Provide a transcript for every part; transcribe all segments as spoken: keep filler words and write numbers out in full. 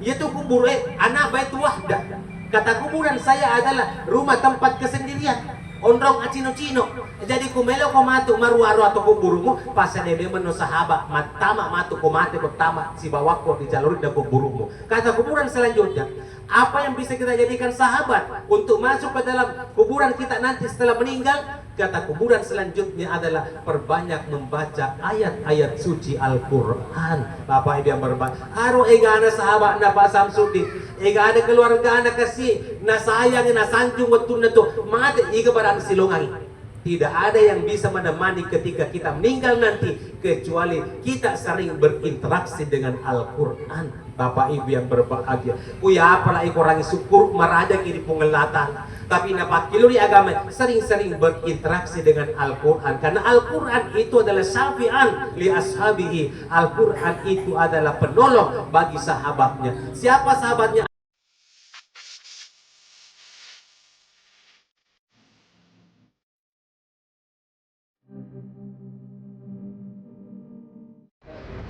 Iya tu kuburu, eh, anak baitu wahda. Kata kuburan saya adalah rumah tempat kesendirian. Onrong acino-cino. Jadi ku melo ko matu maruaro atau kuburumu, pasade memang no sahabat, mattama matu ko mate ko tama sibawakko di jalur dan kuburumu. Kata kuburan selanjutnya, apa yang bisa kita jadikan sahabat untuk masuk ke dalam kuburan kita nanti setelah meninggal? Kata kuburan selanjutnya adalah perbanyak membaca ayat-ayat suci Al-Quran. Bapak Ibu yang berbahagia, aro egana sahabat na Pak Samsudin, egana keluargana kasi, na sayang, na sanjung wettunna tu mate, iga barang silongang. Tidak ada yang bisa menemani ketika kita meninggal nanti kecuali kita sering berinteraksi dengan Al-Quran. Bapak Ibu yang berbahagia, kuya apala ikorangi syukur maraja kiri pungellata. Tapi napakkiluri agama, sering-sering berinteraksi dengan Al-Quran. Karena Al-Quran itu adalah syafi'an li ashabihi. Al-Quran itu adalah penolong bagi sahabatnya. Siapa sahabatnya?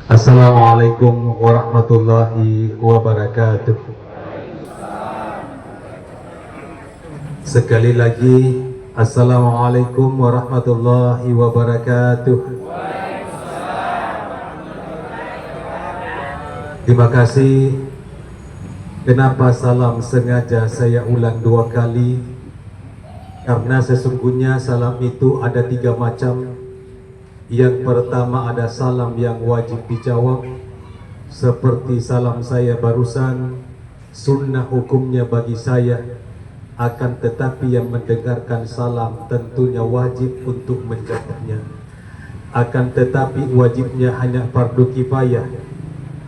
Assalamualaikum warahmatullahi wabarakatuh. Sekali lagi, Assalamualaikum warahmatullahi wabarakatuh. Terima kasih. Kenapa salam sengaja saya ulang dua kali? Karena sesungguhnya salam itu ada tiga macam. Yang pertama, ada salam yang wajib dijawab, seperti salam saya barusan, sunnah hukumnya bagi saya, akan tetapi yang mendengarkan salam tentunya wajib untuk menjawabnya. Akan tetapi wajibnya hanya fardu kifayah,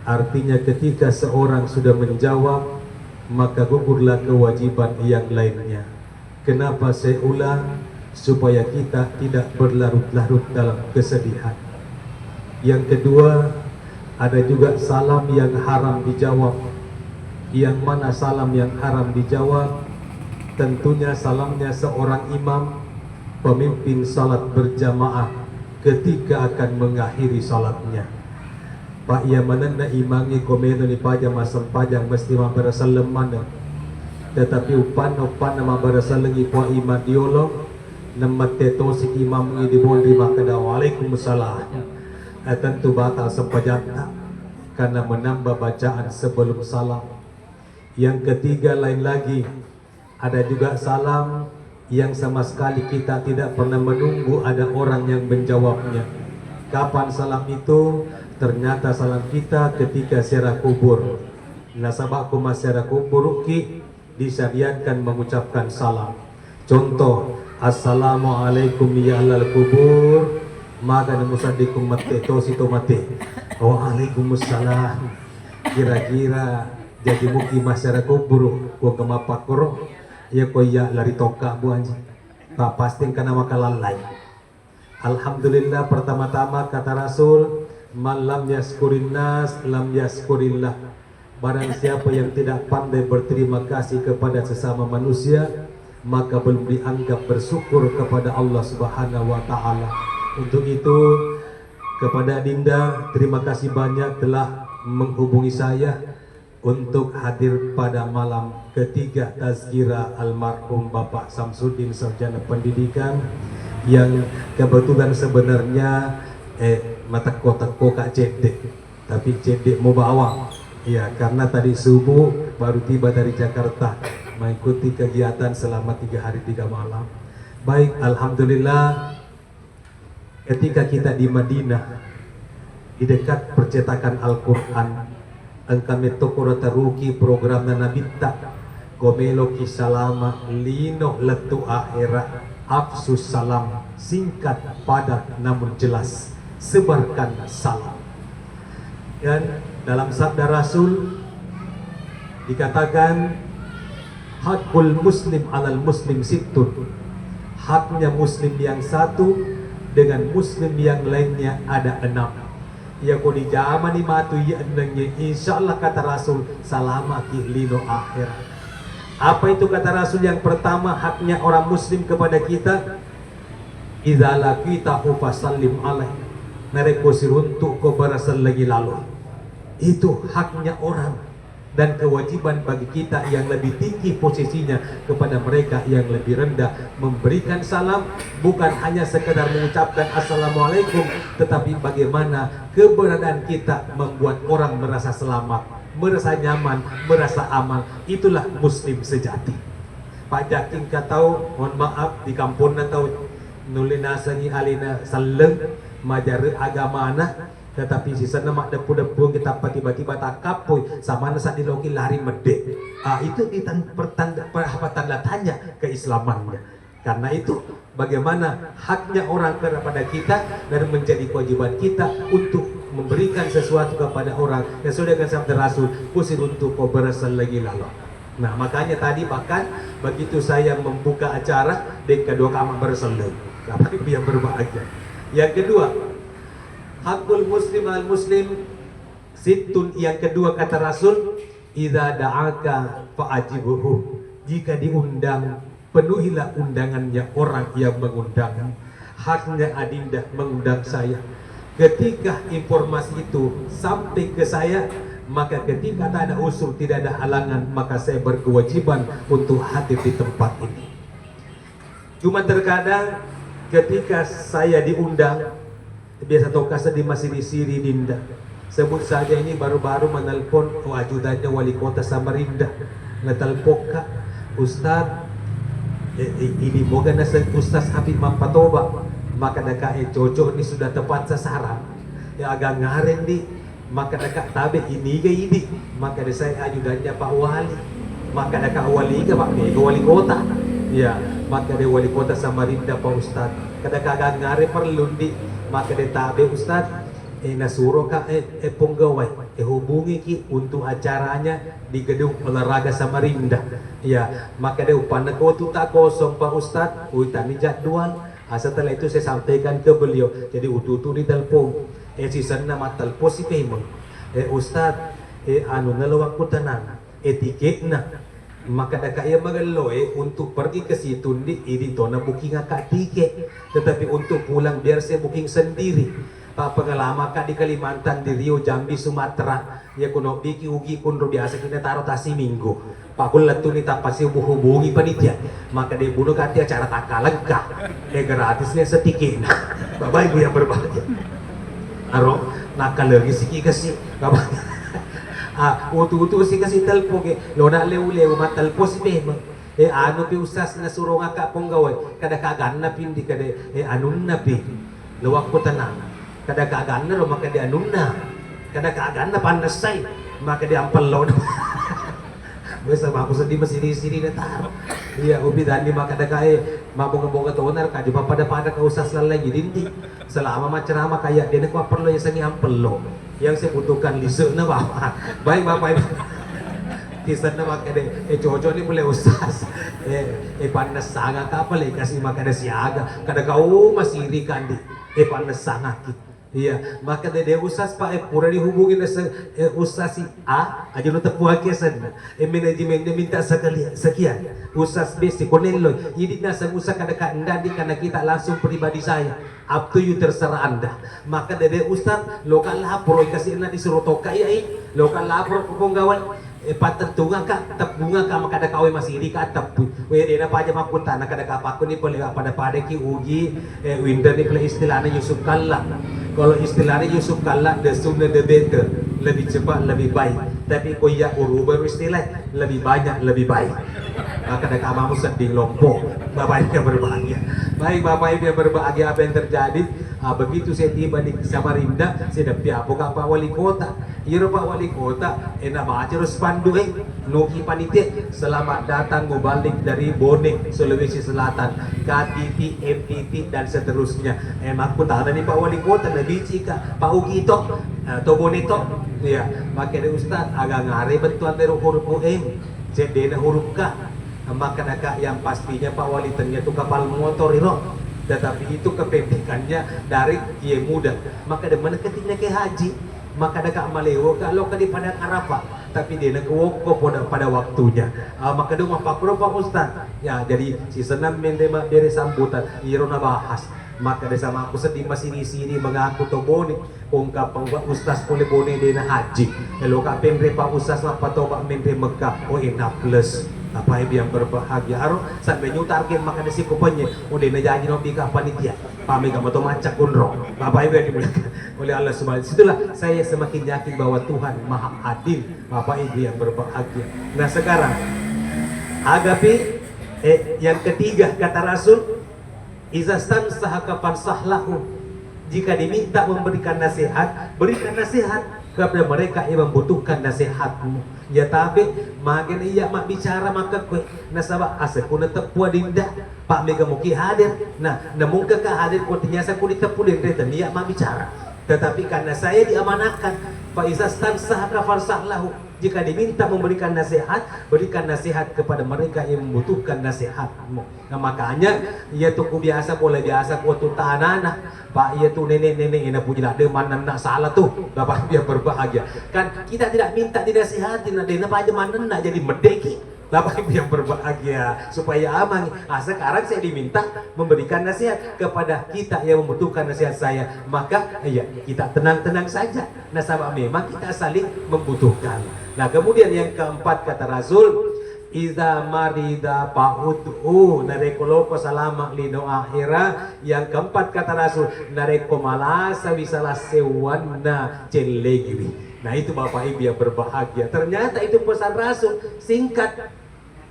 artinya ketika seorang sudah menjawab, maka gugurlah kewajiban yang lainnya. Kenapa saya ulang? Supaya kita tidak berlarut-larut dalam kesedihan. Yang kedua, ada juga salam yang haram dijawab. Yang mana salam yang haram dijawab? Tentunya salamnya seorang imam, pemimpin salat berjamaah ketika akan mengakhiri salatnya. Pak, iya manenna imangnge ko melo ni paja massempajang mesti mabbere selleng maneng. Tetapi uppanna, uppanna mabbere sellengngi Pak imang diolo, nemmette tosi imammu idi bonri makkeda, "Waalaikumsalam." Eh, tentu batal sempajatta karena menambah bacaan sebelum salam. Yang ketiga, lain lagi, ada juga salam yang sama sekali kita tidak pernah menunggu ada orang yang menjawabnya. Kapan salam itu? Ternyata salam kita ketika ziarah kubur. Nasaba ko massiarah kuburuki, disyariatkan mengucapkan salam. Contoh, "Assalamualaikum ya ahlal kubur." Magani musaddiku mate tosi to mate. "Waalaikumsalam." Kira-kira jadi muki massiarah kuburu, ko gemma pakkoro, iya ko iya lari tokka bu anji. Pa pasti engkana makalallai. Alhamdulillah, pertama-tama kata Rasul, "Man lam yaskurin nas, lam yaskurillah." Barang siapa yang tidak pandai berterima kasih kepada sesama manusia, maka belum dianggap bersyukur kepada Allah Subhanahu wa Ta'ala. Untuk itu, kepada Dinda, terima kasih banyak telah menghubungi saya untuk hadir pada malam ketiga tazkirah almarhum Bapak Samsudin, Sarjana Pendidikan, yang kebetulan sebenarnya, eh, matekko-tekko Kak Cedde, tapi Cedde mau bawang. Ya, karena tadi subuh baru tiba dari Jakarta, mengikuti kegiatan selama tiga hari tiga malam. Baik, alhamdulillah. Ketika kita di Madinah, di dekat percetakan Al-Quran, engka metto koro taruki programna Nabitta, ko meloki salama lino lettu akhera, afsus salam, singkat, padat, namun jelas, sebarkan salam. Dan dalam sabda Rasul dikatakan, "Hakul muslim alal muslim sittun." Haknya muslim yang satu dengan muslim yang lainnya ada enam. Iya ko dijamani matu iya ennengnge, insya Allah kata Rasul, salamaki lino akhirat. Apa itu kata Rasul? Yang pertama, haknya orang muslim kepada kita, "Idza laqitahu fasallim alaih." Narekko siruntuk ko, bara sellengi lalo. Itu haknya orang. dan kewajiban bagi kita yang lebih tinggi posisinya kepada mereka yang lebih rendah, memberikan salam, bukan hanya sekedar mengucapkan assalamualaikum, tetapi bagaimana keberadaan kita membuat orang merasa selamat, merasa nyaman, merasa aman. Itulah muslim sejati. Pajjakkingka tau, mohon maaf, di kamponna tau nulle nasengngi alena selleng, majare agamana, tetapi sisenna maddeppu-deppu kita tiba-tiba takkappoi, samanna saddi loki lari medde. Ah, itu ditan-, pertanda-, per-, apa, tanda tanya keislamannya. Karena itu, bagaimana haknya orang kepada kita dan menjadi kewajiban kita untuk memberikan sesuatu kepada orang sesuai dengan sabda Rasul, "Kusiruntu ko berasal lagi lalo." Nah, makanya tadi bahkan begitu saya membuka acara, dek kedua kama berasal lagi. Bapak Ibu yang berbahagia. Yang kedua, hakul muslim al muslim sittun. Yang kedua kata Rasul, "Idza da'aka fa'ajibhu." Jika diundang, penuhilah undangannya orang yang mengundangmu. Haknya Adinda mengundang saya. Ketika informasi itu sampai ke saya, maka ketika tak ada usul, tidak ada halangan, maka saya berkewajiban untuk hadir di tempat ini. Cuma terkadang ketika saya diundang, biasa tokka seddi masiri-siri Dinda. Sebut saja ini baru-baru menelpon, oh, ajudannya wali kota Samarinda. Natelpokka, "Ustaz, eh, eh, ini moga naseng Ustaz Habib mappatoba." Maka deka, eh, cocok ini sudah tepat sasaran. Ya, agak ngareng di. Maka deka tabe iniga idi, maka de saya ajudannya Pak Wali. Maka deka wali ga Pak, mega wali kota. Ya, maka de wali kota Samarinda Pak Ustaz. Kada kaga ngare perlu di, maka de tabe Ustaz. Eh, nasuro ka, eh, eh, ponggawai, eh, hubungi ki untuk acaranya di gedung olahraga Samarinda. Ya, maka de upanna ko tu tak kosong Pak Ustaz, uitani jadwal. Ah, setelah itu saya sampaikan ke beliau. Jadi ututu di telepon. Eh, sisenna mattelpon si pemeng. Eh, Ustaz, eh, anu nalo waktu tenang. Eh, tiketna. Maka deka iya magello, eh, untuk pergi ke situ ndi, idi tona booking aka tiket. Tetapi untuk pulang biar saya booking sendiri. Pak, pengalaman ka di Kalimantan, di Riau, Jambi, Sumatera. Iya, ku nobbiki ugi kunro biasa ki nataro tasi minggu. Pak, ku lettu ni tappa si hubungi panitia. Maka de buno kati acara takkalengka. Eh, gratis ni setikina. Bapak Ibu yang berbahagia. Aro, nakkalegi siki kasi. Bapak. Ah, utu-utu si kasi telpon ke. Lona leu-leu mattelpon si memang. Eh, anu pi Ustaz nasuro ngaka ponggawai. Kada kaganna pindi kada, eh, anunna pi. Lo wakko tenang. Kada kaganna ro maka di anunna. Kada kaganna pannessai. Maka di ampello. Biasa mako seddi masiri-siri na taro. Iya, upi tadi maka deka, eh, mabonga-bonga tonar kaji pada-pada ka Ustaz lallai dindi. Selama maceramah kayak dene ko perlu yasengnge ampello. Yang saya butuhkan lise'na, Bapak. Baik, Bapak Ibu. Lise'na maka de, eh, cocok ni boleh Ustaz. Eh, eh, pannessanga ka apa le kasi maka de siaga. Kada kau masiri kandi. Eh, pannessanga ki. Iya, maka de, de Ustaz Pak, eh, pura dihubungi de se-, eh, Ustaz si A, aja lu tepu aki senna. Eh, manajemennya minta sekali, sekian. Ustaz B si konello. Ini nasa Ustaz kada ka nda di karena kita langsung pribadi saya. Up to you, terserah Anda. Maka dede Ustaz, loka lapor, eh, kasi na disuruh toka iya, eh. Loka lapor ko penggawan, eh, patentunga ka, tepbunga ka, maka ada kawe masiri ka teppu. We, dena paja makkutana kada kapakku ni pole pada-pada ki ugi, eh, winter ni pole istilahnya Yusuf Kalla. Kalau istilahnya Yusuf Kalla, the sooner the better. Lebih cepat, lebih baik. Tapi ko iya urubah istilah, lebih banyak, lebih baik. Maka ada kamamu sedih lompo. Bapak Ibu yang berbahagia. Baik, Bapak Ibu yang berbahagia, apa yang terjadi? Ah, begitu saya tiba di Samarinda, saya dappi apa Pak Wali Kota. Iyaro Pak Wali Kota, enak baca terus spanduk, eh, nuki panitia, "Selamat datang mubalik dari Bone, Sulawesi Selatan, K T T, M T T, dan seterusnya." Eh, makkutana ni Pak Wali Kota, lebih cika, "Pak Ugi to, eh, to Bone to?" Iya, maka de Ustaz, agak ngare bentuan dari huruf U M. Seddena huruf K. Maka deka yang pastinya Pak Wali tanya tu kapal motor iro. Tetapi itu kependekannya dari Kie Muda. Maka de mana ketiknya ke haji. Maka deka malewo ka lo di Padang Arafah. Tapi dena ke wokko pada, pada waktunya. Ah, maka de mappakuro Pak Ustaz. Ya, jadi si senam mende ma bere sambutan. Iro na bahas. Maka desa mako seddi masiri-siri mengaku to Bone, kongka pangwa ustaz pole Bone dena haji. Elo ka penre pa ustaz mappatoba menre Mekah, oh enak plus. Bapak Ibu yang berbahagia, aro sampai nyutar ke maka desi ko penye, oh dena jaji no bika panitia. Pamega mato macak kunro. Bapak Ibu yang dimuliakan oleh Allah Subhanahu. Situlah saya semakin yakin bahwa Tuhan Maha Adil. Bapak Ibu yang berbahagia. Nah sekarang, agapi, eh, yang ketiga kata Rasul, "Iza stansahaka fansah lahu." Jika diminta memberikan nasihat, berikan nasihat kepada mereka yang membutuhkan nasihatmu. Ya tabe, magena iya mabbicara maka koe, nasaba asekku nateppu adinda, Pak mega muki hadir. Nah, namungka ka hadir ko ternyata ku diteppu denre tania mabbicara. Tetapi karena saya diamanahkan, "Fa iza stansahaka fansah lahu." Jika diminta memberikan nasihat, berikan nasihat kepada mereka yang membutuhkan nasihatmu. Nah, makanya, iya tu ku biasa, boleh biasa ku tu tanana, Pak, iya tu nenek-nenek, ina puji ladde, manenna salah tu, Bapak Ibu yang berbahagia. Kan kita tidak minta dinasihati, nah, dena paja manenna, jadi medeki. Bapak Ibu yang berbahagia, supaya aman. Ah, sekarang saya diminta memberikan nasihat kepada kita yang membutuhkan nasihat saya. Maka, iya, kita tenang-tenang saja. Nasaba memang kita saling membutuhkan. Nah, kemudian yang keempat kata Rasul, "Iza marida fa'udhu." Narekko loko salama lino akhira, yang keempat kata Rasul, narekko malasa wisala sewanna cellegiwi. Nah, itu Bapak Ibu yang berbahagia. Ternyata itu pesan Rasul, singkat.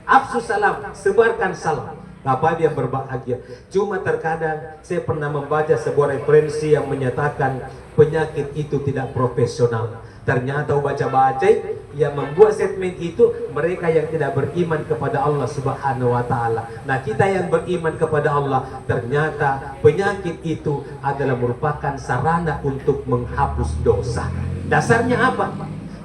Afsus salam, sebarkan salam. Bapak Ibu yang berbahagia. Cuma terkadang saya pernah membaca sebuah referensi yang menyatakan penyakit itu tidak profesional. Ternyata baca-baca yang membuat statement itu mereka yang tidak beriman kepada Allah Subhanahu wa taala. Nah, kita yang beriman kepada Allah, ternyata penyakit itu adalah merupakan sarana untuk menghapus dosa. Dasarnya apa?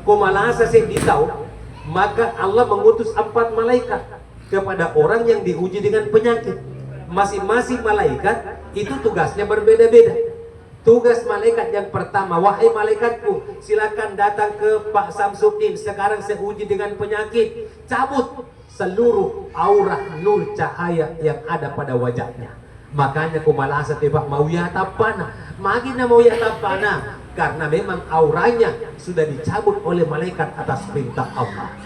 Ko malasa seddi tau, maka Allah mengutus empat malaikat kepada orang yang diuji dengan penyakit. Masing-masing malaikat itu tugasnya berbeda-beda. Tugas malaikat yang pertama, "Wahai malaikatku, silakan datang ke Pak Samsudin. Sekarang saya uji dengan penyakit. Cabut seluruh aura nur cahaya yang ada pada wajahnya." Makanya ko malasa tebak mau ya tappana. Magi na mau ya tappana? Karena memang auranya sudah dicabut oleh malaikat atas perintah Allah.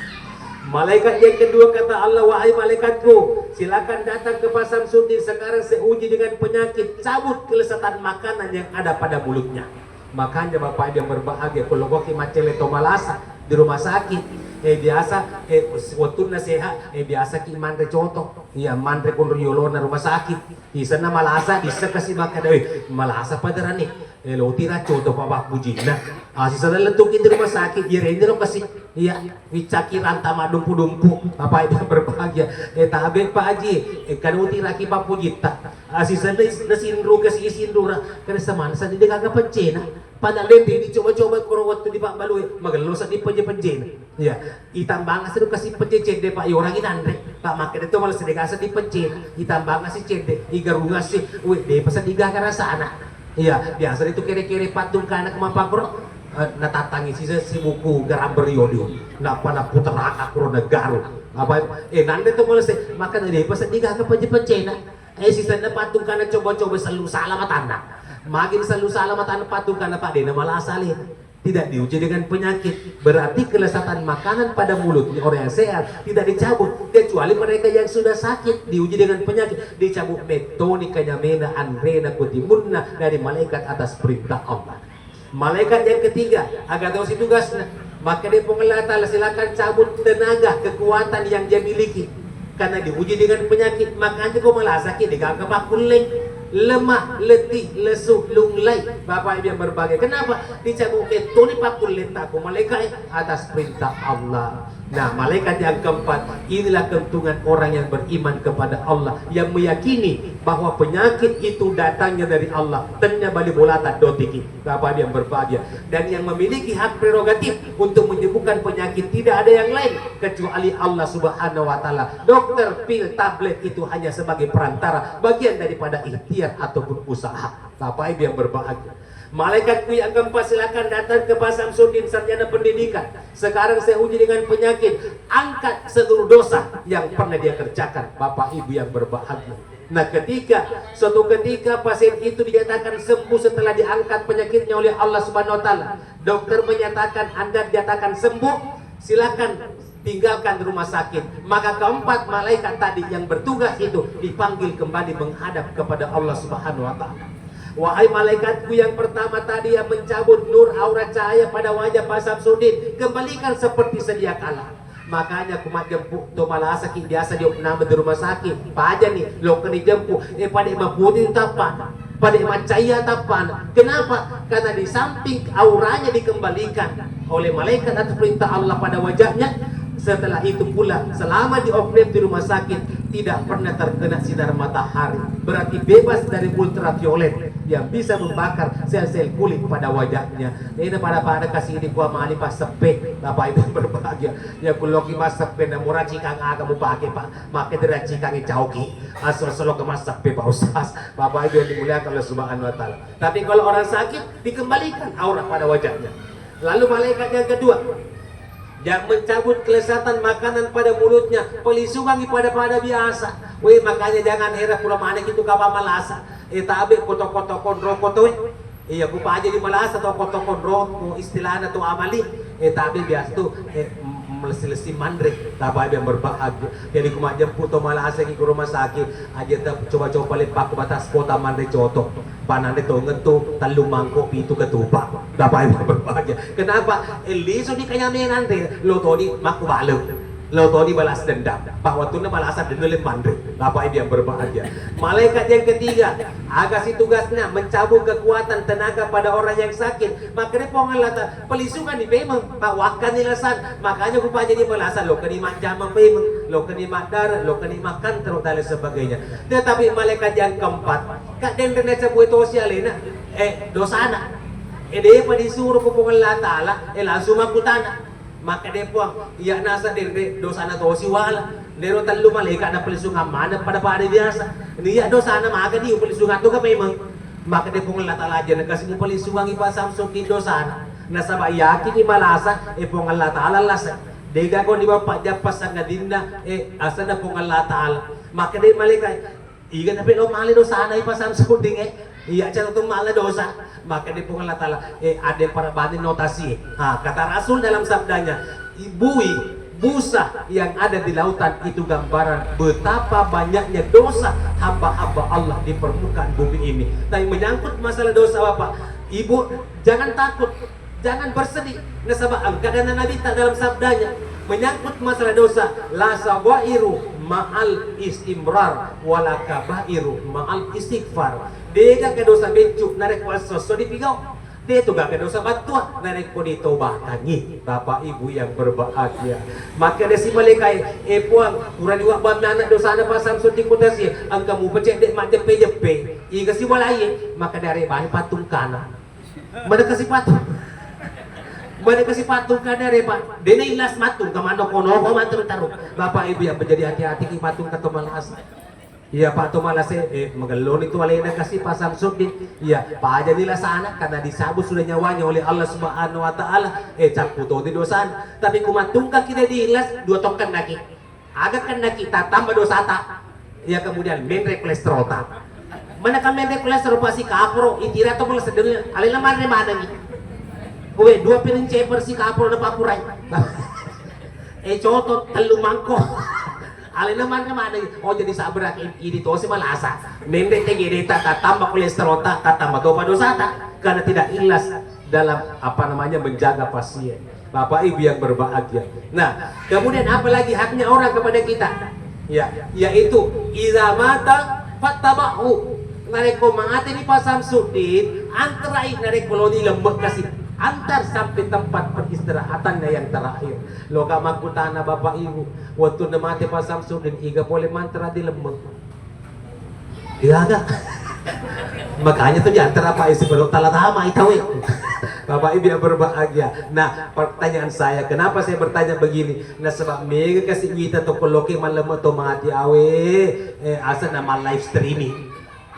Malaikat yang kedua kata Allah, "Wahai malaikatku, silakan datang ke Pak Samsudin. Sekarang saya uji dengan penyakit. Cabut kelezatan makanan yang ada pada mulutnya." Makanya Bapak Ibu yang berbahagia, kalau koki maccele to malasa di rumah sakit, eh biasa, eh wettunna sehat, eh biasa ki manre coto, iya manre konro yolona rumah sakit. Isenna malasa, disseng kasi makkeda, "Eh, malasa paderani." Eh, lotira coto pa pappujinna. Ah, sisenna lettuki di rumah sakit, iya renni ro kasi. Iya, wiccaki ranta maddumpu-dumpu. Bapak Ibu yang berbahagia. Eh, tabe Pak Haji, eh, kan utiraki pappujitta. Ah, sisenna is-, nasinru kasi isinrura. Kada semana sa de gaga pencena. Pada lende dicoba-coba koro wettu di pabbalue, magello sa di pejje-pejjena. Iya. Itambangasi ro kasi pejje cedde, Pak, iyorangi nanre. Pak, makkeda to malasa de gasa di pejje. Itambangasi cedde, igarungasi, we, de pasa digaga rasana. Iya, biasa itu kere-kere patung kana ke mapakro, eh, natattangi sisa si buku garamberi odio. Napa naputeraka kuro negaru. Apa, eh, nanre to malasa, maka de pasa digaga pejje-pejjena. Eh, sisenna patung kana coba-coba sellu sala matanna. Magin sellu sala matanna patung kana, Pak, dena malasa le. Tidak diuji dengan penyakit. Berarti kelezatan makanan pada mulutnya orang yang sehat tidak dicabut, kecuali mereka yang sudah sakit diuji dengan penyakit. Dicabut mettoni kanyamena, anrena, kutimunna dari malaikat atas perintah Allah. Malaikat yang ketiga, aga tosi tugasna. Maka dia Puang Allah Ta'ala, "Silakan cabut tenaga, kekuatan yang dia miliki." Karena diuji dengan penyakit, makanya ko malasaki degaga pakkulleng, lemah, letih, lesu, lunglai. Bapak Ibu yang berbahagia, kenapa? Dicabut mettoni pakkulleng takku malaikat atas perintah Allah. Nah, malaikat yang keempat, inilah keuntungan orang yang beriman kepada Allah, yang meyakini bahwa penyakit itu datangnya dari Allah. Tennya bali bolata dotiki. Bapak Ibu yang berbahagia, dan yang memiliki hak prerogatif untuk menyembuhkan penyakit tidak ada yang lain kecuali Allah Subhanahu wa Ta'ala. Dokter, pil, tablet itu hanya sebagai perantara, bagian daripada ikhtiar ataupun usaha. Bapak Ibu yang berbahagia, malaikatku yang keempat, silakan datang ke Pak Samsudin, sarjana pendidikan. Sekarang saya uji dengan penyakit. Angkat seluruh dosa yang pernah dia kerjakan. Bapak Ibu yang berbahagia, Nah, ketika suatu ketika pasien itu dinyatakan sembuh setelah diangkat penyakitnya oleh Allah Subhanahu wa Ta'ala, dokter menyatakan Anda dinyatakan sembuh, silakan tinggalkan rumah sakit. Maka keempat malaikat tadi yang bertugas itu dipanggil kembali menghadap kepada Allah Subhanahu wa Ta'ala. Wahai malaikatku yang pertama tadi yang mencabut nur aura cahaya pada wajah Pak Samsudin, kembalikan seperti sedia kala. Makanya ku majjempu to malasaki biasa diopname di rumah sakit. Pajani, lokka dijempu, eh, pada maputi tappana, pada macaya tappana. Kenapa? Karena di samping auranya dikembalikan oleh malaikat atas perintah Allah pada wajahnya, setelah itu pula selama diopname di rumah sakit tidak pernah terkena sinar matahari. Berarti bebas dari ultraviolet yang bisa membakar sel-sel kulit pada wajahnya. Ini pada-pada kasih ini kuamali pas sepe, Bapak Ibu berbahagia. Ya kuloki mas seppe na muracikang aga mupake, Pak. Make diracikangi cauki. Asal-asal ke mas seppe, Pak Ustaz. Bapak Ibu yang dimuliakan Allah Subhanahu wa Ta'ala. Tapi kalau orang sakit, dikembalikan aura pada wajahnya. Lalu malaikat yang kedua yang mencabut kelezatan makanan pada mulutnya, pelisukangi pada-pada biasa. Weh, makanya jangan heran pura maneng itu kapang malasa. Eh, tabe koto-koto konro koto, eh. Iya, ku paja di malasa toko-toko roko istilahna tu amali. Eh, tapi biasa tu, eh, m-, melesi-lesi manre. Bapak Ibu yang berbahagia. Jadi ku majjempu to malasa ki ke rumah sakit. Aja te coba-coba lepak ke batas kota manre coto. Pananre to ngetu tellu mangkok pitu ketupat. Bapak Ibu yang berbahagia. Kenapa? Eh, lisu di kanyamenan re. Lo toni makku baleng. Lo toni balas dendam. Pak wattunna balasan dendam le manre. Bapak Ibu yang berbahagia. Malaikat yang ketiga, aga si tugasnya mencabut kekuatan tenaga pada orang yang sakit. Makanya Puang Allah Ta'ala, pelisukan di pemeng, Pak, wakkan ni lasan. Makanya ku paja di balasan, lo keni majjama pemeng, lo keni madara, lo keni makan terus dan lain sebagainya. Tetapi malaikat yang keempat, kak dendrena cabut tosi alena, eh, dosana. Eh, depa disuruh ku Puang Allah Ta'ala, eh, langsung makutana. Makkeda Puang, iya nasa denre dosana tosi wala. Nero tellu malaika na pelisungang maneng pada-pada biasa. Niya dosana maga di pelisungang tu ka memang. Makkeda Puang Allah Ta'ala aja na kasi pelisungang ipa Samsudin dosana. Nasaba yakin i malasa, eh, Puang Allah Ta'ala lasa. Dega ko ni bapak jappa sangadinna, eh, asana Puang Allah Ta'ala. Makkeda malaika, iga tapi lo male dosana ipa Samsudin, eh. Iya, cara tu male dosa. Maka di Puang Allah Ta'ala, eh, ada yang para bani notasi. Ha, kata Rasul dalam sabdanya, bui, busa yang ada di lautan itu gambaran betapa banyaknya dosa hamba-hamba Allah di permukaan bumi ini. Tapi menyangkut masalah dosa Bapak, Ibu, jangan takut. Jangan bersedih. Nasaba engka dana Nabi ta dalam sabdanya menyangkut masalah dosa, la saghairu ma'al istimrar wala kabairu ma'al istighfar. Dega ke dosa beccu narekko esso-esso dipigau. De tu gak ke dosa battua narekko ditobakangi. Bapak Ibu yang berbahagia, maka desi malaikai, eh Puang, pura diwabbang anak dosana pasang sudi kutasi, engka mupecek dek mak jeppe-jeppe. Iga si walai, maka dari bani patungkana. Mana kasi patung? Mana kasi patung kada re, Pak? Dena ilas matung ka mano kono ko matung taru. Bapak Ibu yang menjadi hati-hati ki patung ka Tomalasa. Iya, Pak Tomalasa, eh, magelloni tu alena kasi Pak Samsudin. Iya, paja ni lasana karena dicabut sudah nyawanya oleh Allah Subhanahu wa Ta'ala. Eh, cakku toti dosana. Tapi kumatung ka kira di ilas dua token lagi. Aga kennaki tattamba dosata, iya kemudian menre kolesterolta. Manaka menre kolesterol pasi kaporo, itira to pole sedeng, alena manre manengi. Kowe dua piring ceper si kaporo na papurai. Eh, coto tellu mangko. Alena manre manengi. Oh, jadi sabra ini tosi malasa. Menre tegedeta tattamba kolesterolta, tattamba topa dosata. Karena tidak ikhlas dalam, apa namanya, menjaga pasien. Bapak Ibu yang berbahagia. Nah, kemudian apa lagi haknya orang kepada kita? Ya, yaitu idza mata fattabahu. Narekko mate ni Pak Samsudin, antarai narekko loni lembek kasi. Antar sampai tempat peristirahatannya yang terakhir. Loka makkutana Bapak Ibu, waktu mate Pak Samsudin, iga pole mantara di lembek. Iya, enggak? Makanya tuh diantara Pak Isi Perut tala tama itawe. Bapak Ibu yang berbahagia. Nah, pertanyaan saya, kenapa saya bertanya begini? Nasaba mega kasi wita to koloke maleme to mati awe, eh, asa nama live streaming.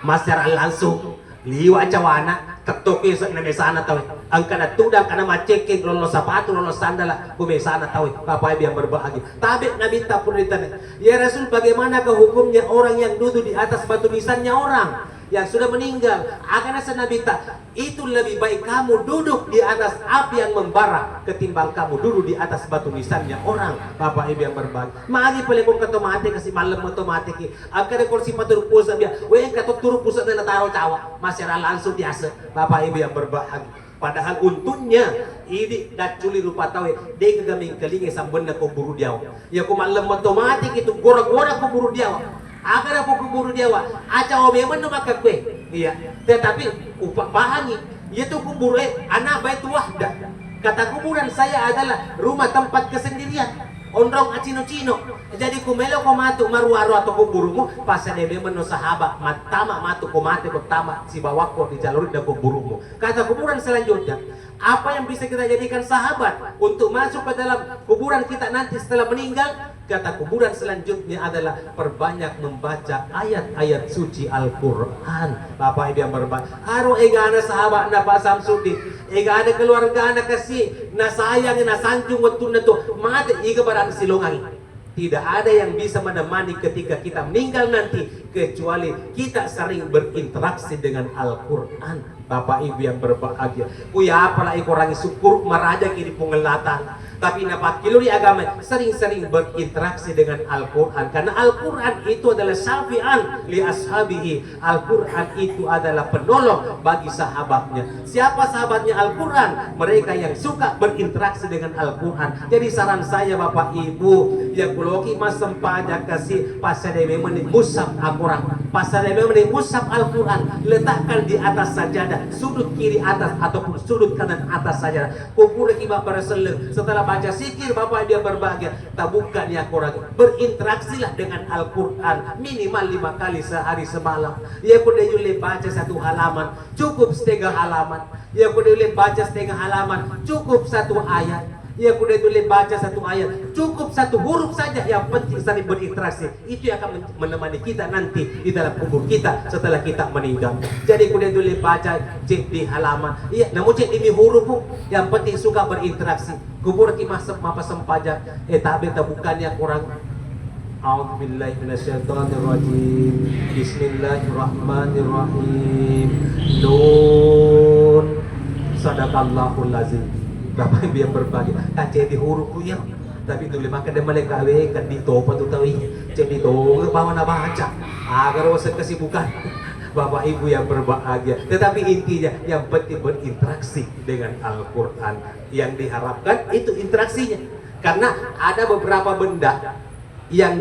Mas siaran langsung. Liwa' cawana, tettokki se-, na mesana tau. Engkana tudang, engkana maccekkeng, lollo sapatu, lollo sandala, ku mesana tau. Bapak Ibu yang berbahagia. Tabe' Nabitta pura ditanya, "Ya Rasul, bagaimanakah hukumnya orang yang duduk di atas batu nisannya orang yang sudah meninggal?" Aga naseng Nabitta, "Itu lebih baik kamu duduk di atas api yang membara ketimbang kamu duduk di atas batu nisannya orang." Bapak Ibu yang berbahagia. Magi pale ko engka to mate kasi, mallem to mate ki. Engka de ko sipaturu pusa bia. We engka to turu pusa na taro cawa. Masera langsung biasa. Bapak Ibu yang berbahagia. Padahal untungnya idi dacculi rupa tau e, de gaga mengkalinga sambenna kuburu diawa. Ya ko mallem to mate ki tu gora-gora kuburu diawa. Aga na kuburu diawa, acawa memang no makkakue. Iya. Tetapi upa pahangi, iya tu kuburu e anak Baitul Wahda. Kata kuburan saya adalah rumah tempat kesendirian. Onrong acino-cino. Jadi ku melo ko matu maruaro atau kuburumu, pasade memang no sahaba, mattama matu ko mate ko tama sibawakko di jalur da kuburumu. Kata kuburan selanjutnya, apa yang bisa kita jadikan sahabat untuk masuk ke dalam kuburan kita nanti setelah meninggal? Kata kuburan selanjutnya adalah perbanyak membaca ayat-ayat suci Al-Quran. Bapak Ibu yang berbahagia, aro egana sahabat na Pak Samsudin, egana keluargana kasi, na sayang, na sanjung wettunna tu mate, iga barang silongang. Tidak ada yang bisa menemani ketika kita meninggal nanti kecuali kita sering berinteraksi dengan Al-Quran. Bapak Ibu yang berbahagia, ku ya apalagi kurangi syukur maraja kiri pungelata. Tapi napakkiluri agama sering-sering berinteraksi dengan Al-Quran, karena Al-Quran itu adalah syafi'an li ashabihi. Al-Quran itu adalah penolong bagi sahabatnya. Siapa sahabatnya Al-Quran? Mereka yang suka berinteraksi dengan Al-Quran. Jadi saran saya Bapak Ibu, ya kuloki massempajang kasi, pasade memang ni mushaf Al-Quran. Pasade memang ni mushaf Al-Quran. Letakkan di atas sajadah, sudut kiri atas ataupun sudut kanan atas sajadah. Kukureki Bapak selleng. Setelah baca zikir, Bapak Ibu yang berbahagia, tabuka ni Al-Quran. Berinteraksilah dengan Al-Quran minimal lima kali sehari semalam. Iya ko de yulle baca satu halaman, cukup setengah halaman. Iya ko de yulle baca setengah halaman, cukup satu ayat. Iya ko de yulle baca satu ayat, cukup satu huruf saja, yang penting saling berinteraksi. Itu yang akan men-, menemani kita nanti di dalam kubur kita setelah kita meninggal. Jadi ko de yulle baca ceddi halaman, iya, namu ceddi mi huruf, yang penting suka berinteraksi. Kuburki masa-, mapasempajang, eh, tabe tabuka ni Al-Quran. A'udzubillahi minasyaitonirrajim. Bismillahirrahmanirrahim. Nun. Sadaqallahul azim. Bapak Ibu yang berbahagia, kan ceddi huruf ya. Tapi tuli maka de maleka we, kan di topa tu tawi. Ceddi tonga bawa na baca. Agar wasa kesibukan. Bapak Ibu yang berbahagia. Tetapi intinya yang penting berinteraksi dengan Al-Quran. Yang diharapkan itu interaksinya. Karena ada beberapa benda yang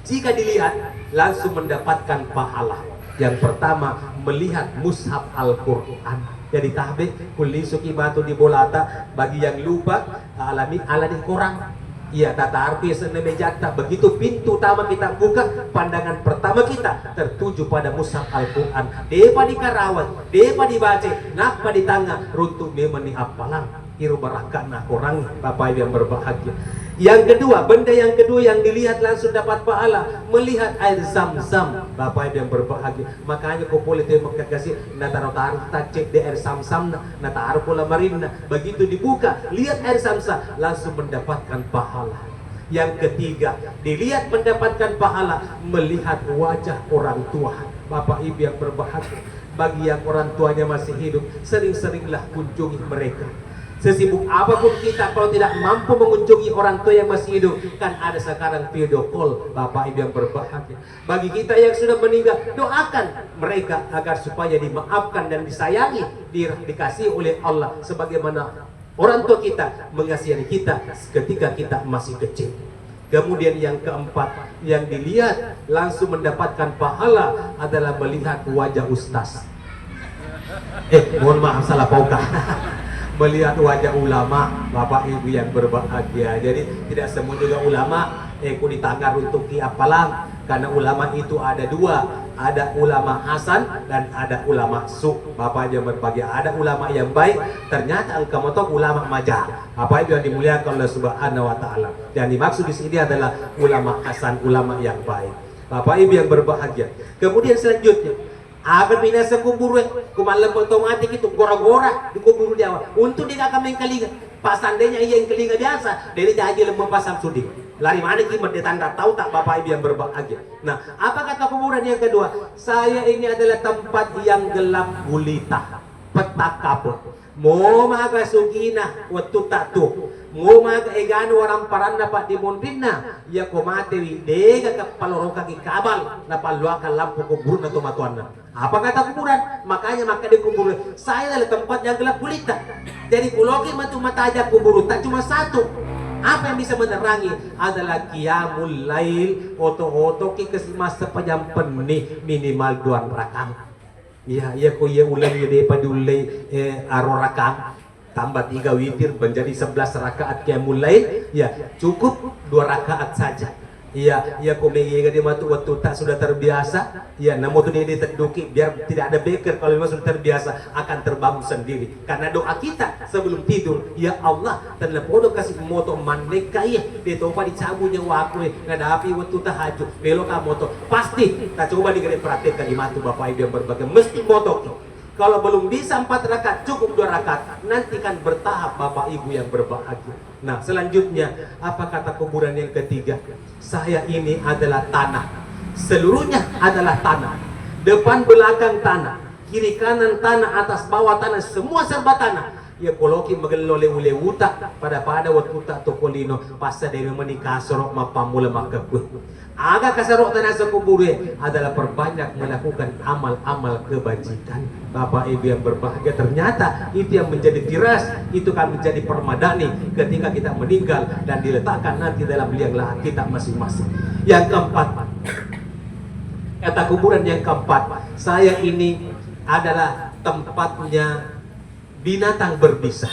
jika dilihat langsung mendapatkan pahala. Yang pertama, melihat mushaf Al-Quran. Jadi tabe, kulisuki batu di bolata, bagi yang lupa, alami ala di korang. Iya, tataruki senna mejatta. Begitu pintu utama kita buka, pandangan pertama kita tertuju pada mushaf Al-Quran. Depa di karawang, depa dibaca, nappa di tangan, runtuk memang ni appalang. Iro barakka'na Korang, Bapak Ibu yang berbahagia. Yang kedua, benda yang kedua yang dilihat langsung dapat pahala, melihat air zam-zam, Bapak Ibu yang berbahagia. Makanya ko pole te Mekah kasi, nataro-taro tacce de air zam-zam na, nataro ko lamarinna. Begitu dibuka, lihat air zam-zam, langsung mendapatkan pahala. Yang ketiga, dilihat mendapatkan pahala, melihat wajah orang tua. Bapak Ibu yang berbahagia, bagi yang orang tuanya masih hidup, sering-seringlah kunjungi mereka. Sesibuk apapun kita, kalau tidak mampu mengunjungi orang tua yang masih hidup, kan ada sekarang video call, Bapak Ibu yang berbahagia. Bagi kita yang sudah meninggal, doakan mereka agar supaya dimaafkan dan disayangi, di-, dikasihi oleh Allah sebagaimana orang tua kita mengasihani kita ketika kita masih kecil. Kemudian yang keempat, yang dilihat langsung mendapatkan pahala adalah melihat wajah ustaz. Eh, mohon maaf, salah pauka. Melihat wajah ulama, Bapak Ibu yang berbahagia. Jadi, tidak semua juga ulama, eh, ku ditanggar untuk ki apalang. Karena ulama itu ada dua, ada ulama hasan dan ada ulama su. Bapak Ibu yang berbahagia, ada ulama yang baik, ternyata engka moto ulama maja. Bapak Ibu yang dimuliakan Allah Subhanahu wa Ta'ala. Yang dimaksud di sini adalah ulama hasan, ulama yang baik. Bapak Ibu yang berbahagia. Kemudian selanjutnya, Aga pinasa kuburue, ku mallemmo to mati ki tu gora-gora di kuburu diawa. Untung de gaga mengkalinga. Pas seandainya iya engkalinga biasa, de jaji lemmo Pak Samsudin. Lari maneng ki medde tanra tau tak Bapak Ibu yang berbahagia. Nah, apa kata kuburan yang kedua? Saya ini adalah tempat yang gelap gulita, petak kapur. Mo maga sugina wettutta tu, mo maga egana waramparanna paddimonrinna, iya ko matewi dega kappalorokaki kabang napalluakang lampu kuburna tomatoanna. Apa kata kuburan? Makanya makkeda kuburu, saya adalah tempat yang gelap gulita. Jadi kuloki matu mataja kuburu tak cuma satu. Apa yang bisa menerangi adalah qiyamul lail, oto-oto ki ke masa pajampenni minimal dua rakang. Iya, iya ko iya uleng iya depa diullei, eh, aro rakang, tambah tiga witir menjadi sebelas rakaat qiyamul lail, ya cukup dua rakaat saja. Iya, iya ko mega de matu wettutta sudah terbiasa, iya namo tu de ditedduki biar tidak ada beker kalau memang sudah terbiasa akan terbangun sendiri. Karena doa kita sebelum tidur, ya Allah, tennapodo kasi moto mannekka iya, de topa dicabu nyawaku e, nadapi wettu tahajud, meloka moto. Pasti tacoba di gare praktek kali matu Bapak Ibu yang berbahagia, mesti moto. Kalau belum bisa empat rakaat, cukup dua rakaat. Nanti kan bertahap Bapak Ibu yang berbahagia. Nah, selanjutnya apa kata kuburan yang ketiga? Saya ini adalah tanah. Seluruhnya adalah tanah. Depan belakang tanah, kiri kanan tanah, atas bawah tanah, semua serba tanah. Iya koloki magello lewu-lewuta, pada-pada wettutta toko lino, passademi meni kasoro mappammula makkekkue. Aga kasaro tanasa kuburue adalah perbanyak melakukan amal-amal kebajikan. Bapak Ibu yang berbahagia, ternyata itu yang menjadi tiras, itu kan menjadi permadani ketika kita meninggal dan diletakkan nanti dalam liang lahat kita masing-masing. Yang keempat, kata kuburan yang keempat, saya ini adalah tempatnya binatang berbisa.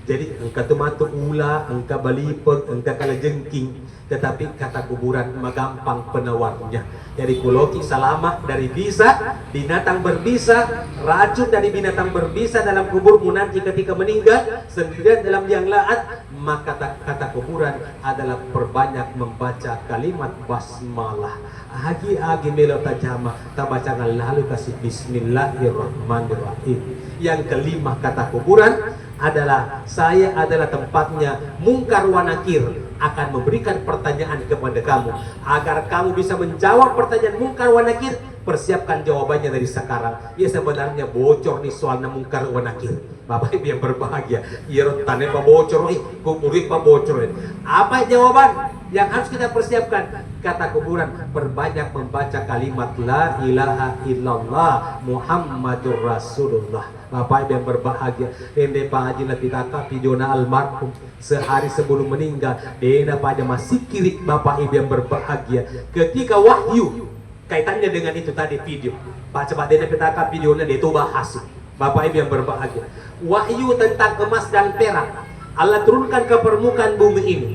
Jadi engka tu matu ula, engka balipeng, engka kalajengking, tetapi kata kuburan magampang penawarnya. Jadi kuloki salama dari bisa, binatang berbisa, racun dari binatang berbisa dalam kuburmu nanti ketika meninggal, sendirian dalam liang lahat, maka ta-, kata kuburan adalah perbanyak membaca kalimat basmalah. Agi-agi melo tajama, tabacangan lalu kasih bismillahirrahmanirrahim. Yang kelima kata kuburan adalah, saya adalah tempatnya Mungkar wa Nakir akan memberikan pertanyaan kepada kamu. Agar kamu bisa menjawab pertanyaan Mungkar wa Nakir, persiapkan jawabannya dari sekarang. Ya sebenarnya bocor nih soalnya Mungkar wa Nakir. Bapak Ibu yang berbahagia, iyaro tane pabocor, eh, kuburi pabocor, eh. Apa jawaban yang harus kita persiapkan? Kata kuburan, perbanyak membaca kalimat la ilaha illallah Muhammadur Rasulullah. Bapak Ibu yang berbahagia, ende Pak Haji napitaka videona almarhum sehari sebelum meninggal, dena paja masikiri Bapak Ibu yang berbahagia. Ketika wahyu kaitannya dengan itu tadi video. Baca Pak Dede petaka videonya dia itu bahas. Bapak Ibu yang berbahagia. Wahyu tentang emas dan perak Allah turunkan ke permukaan bumi ini.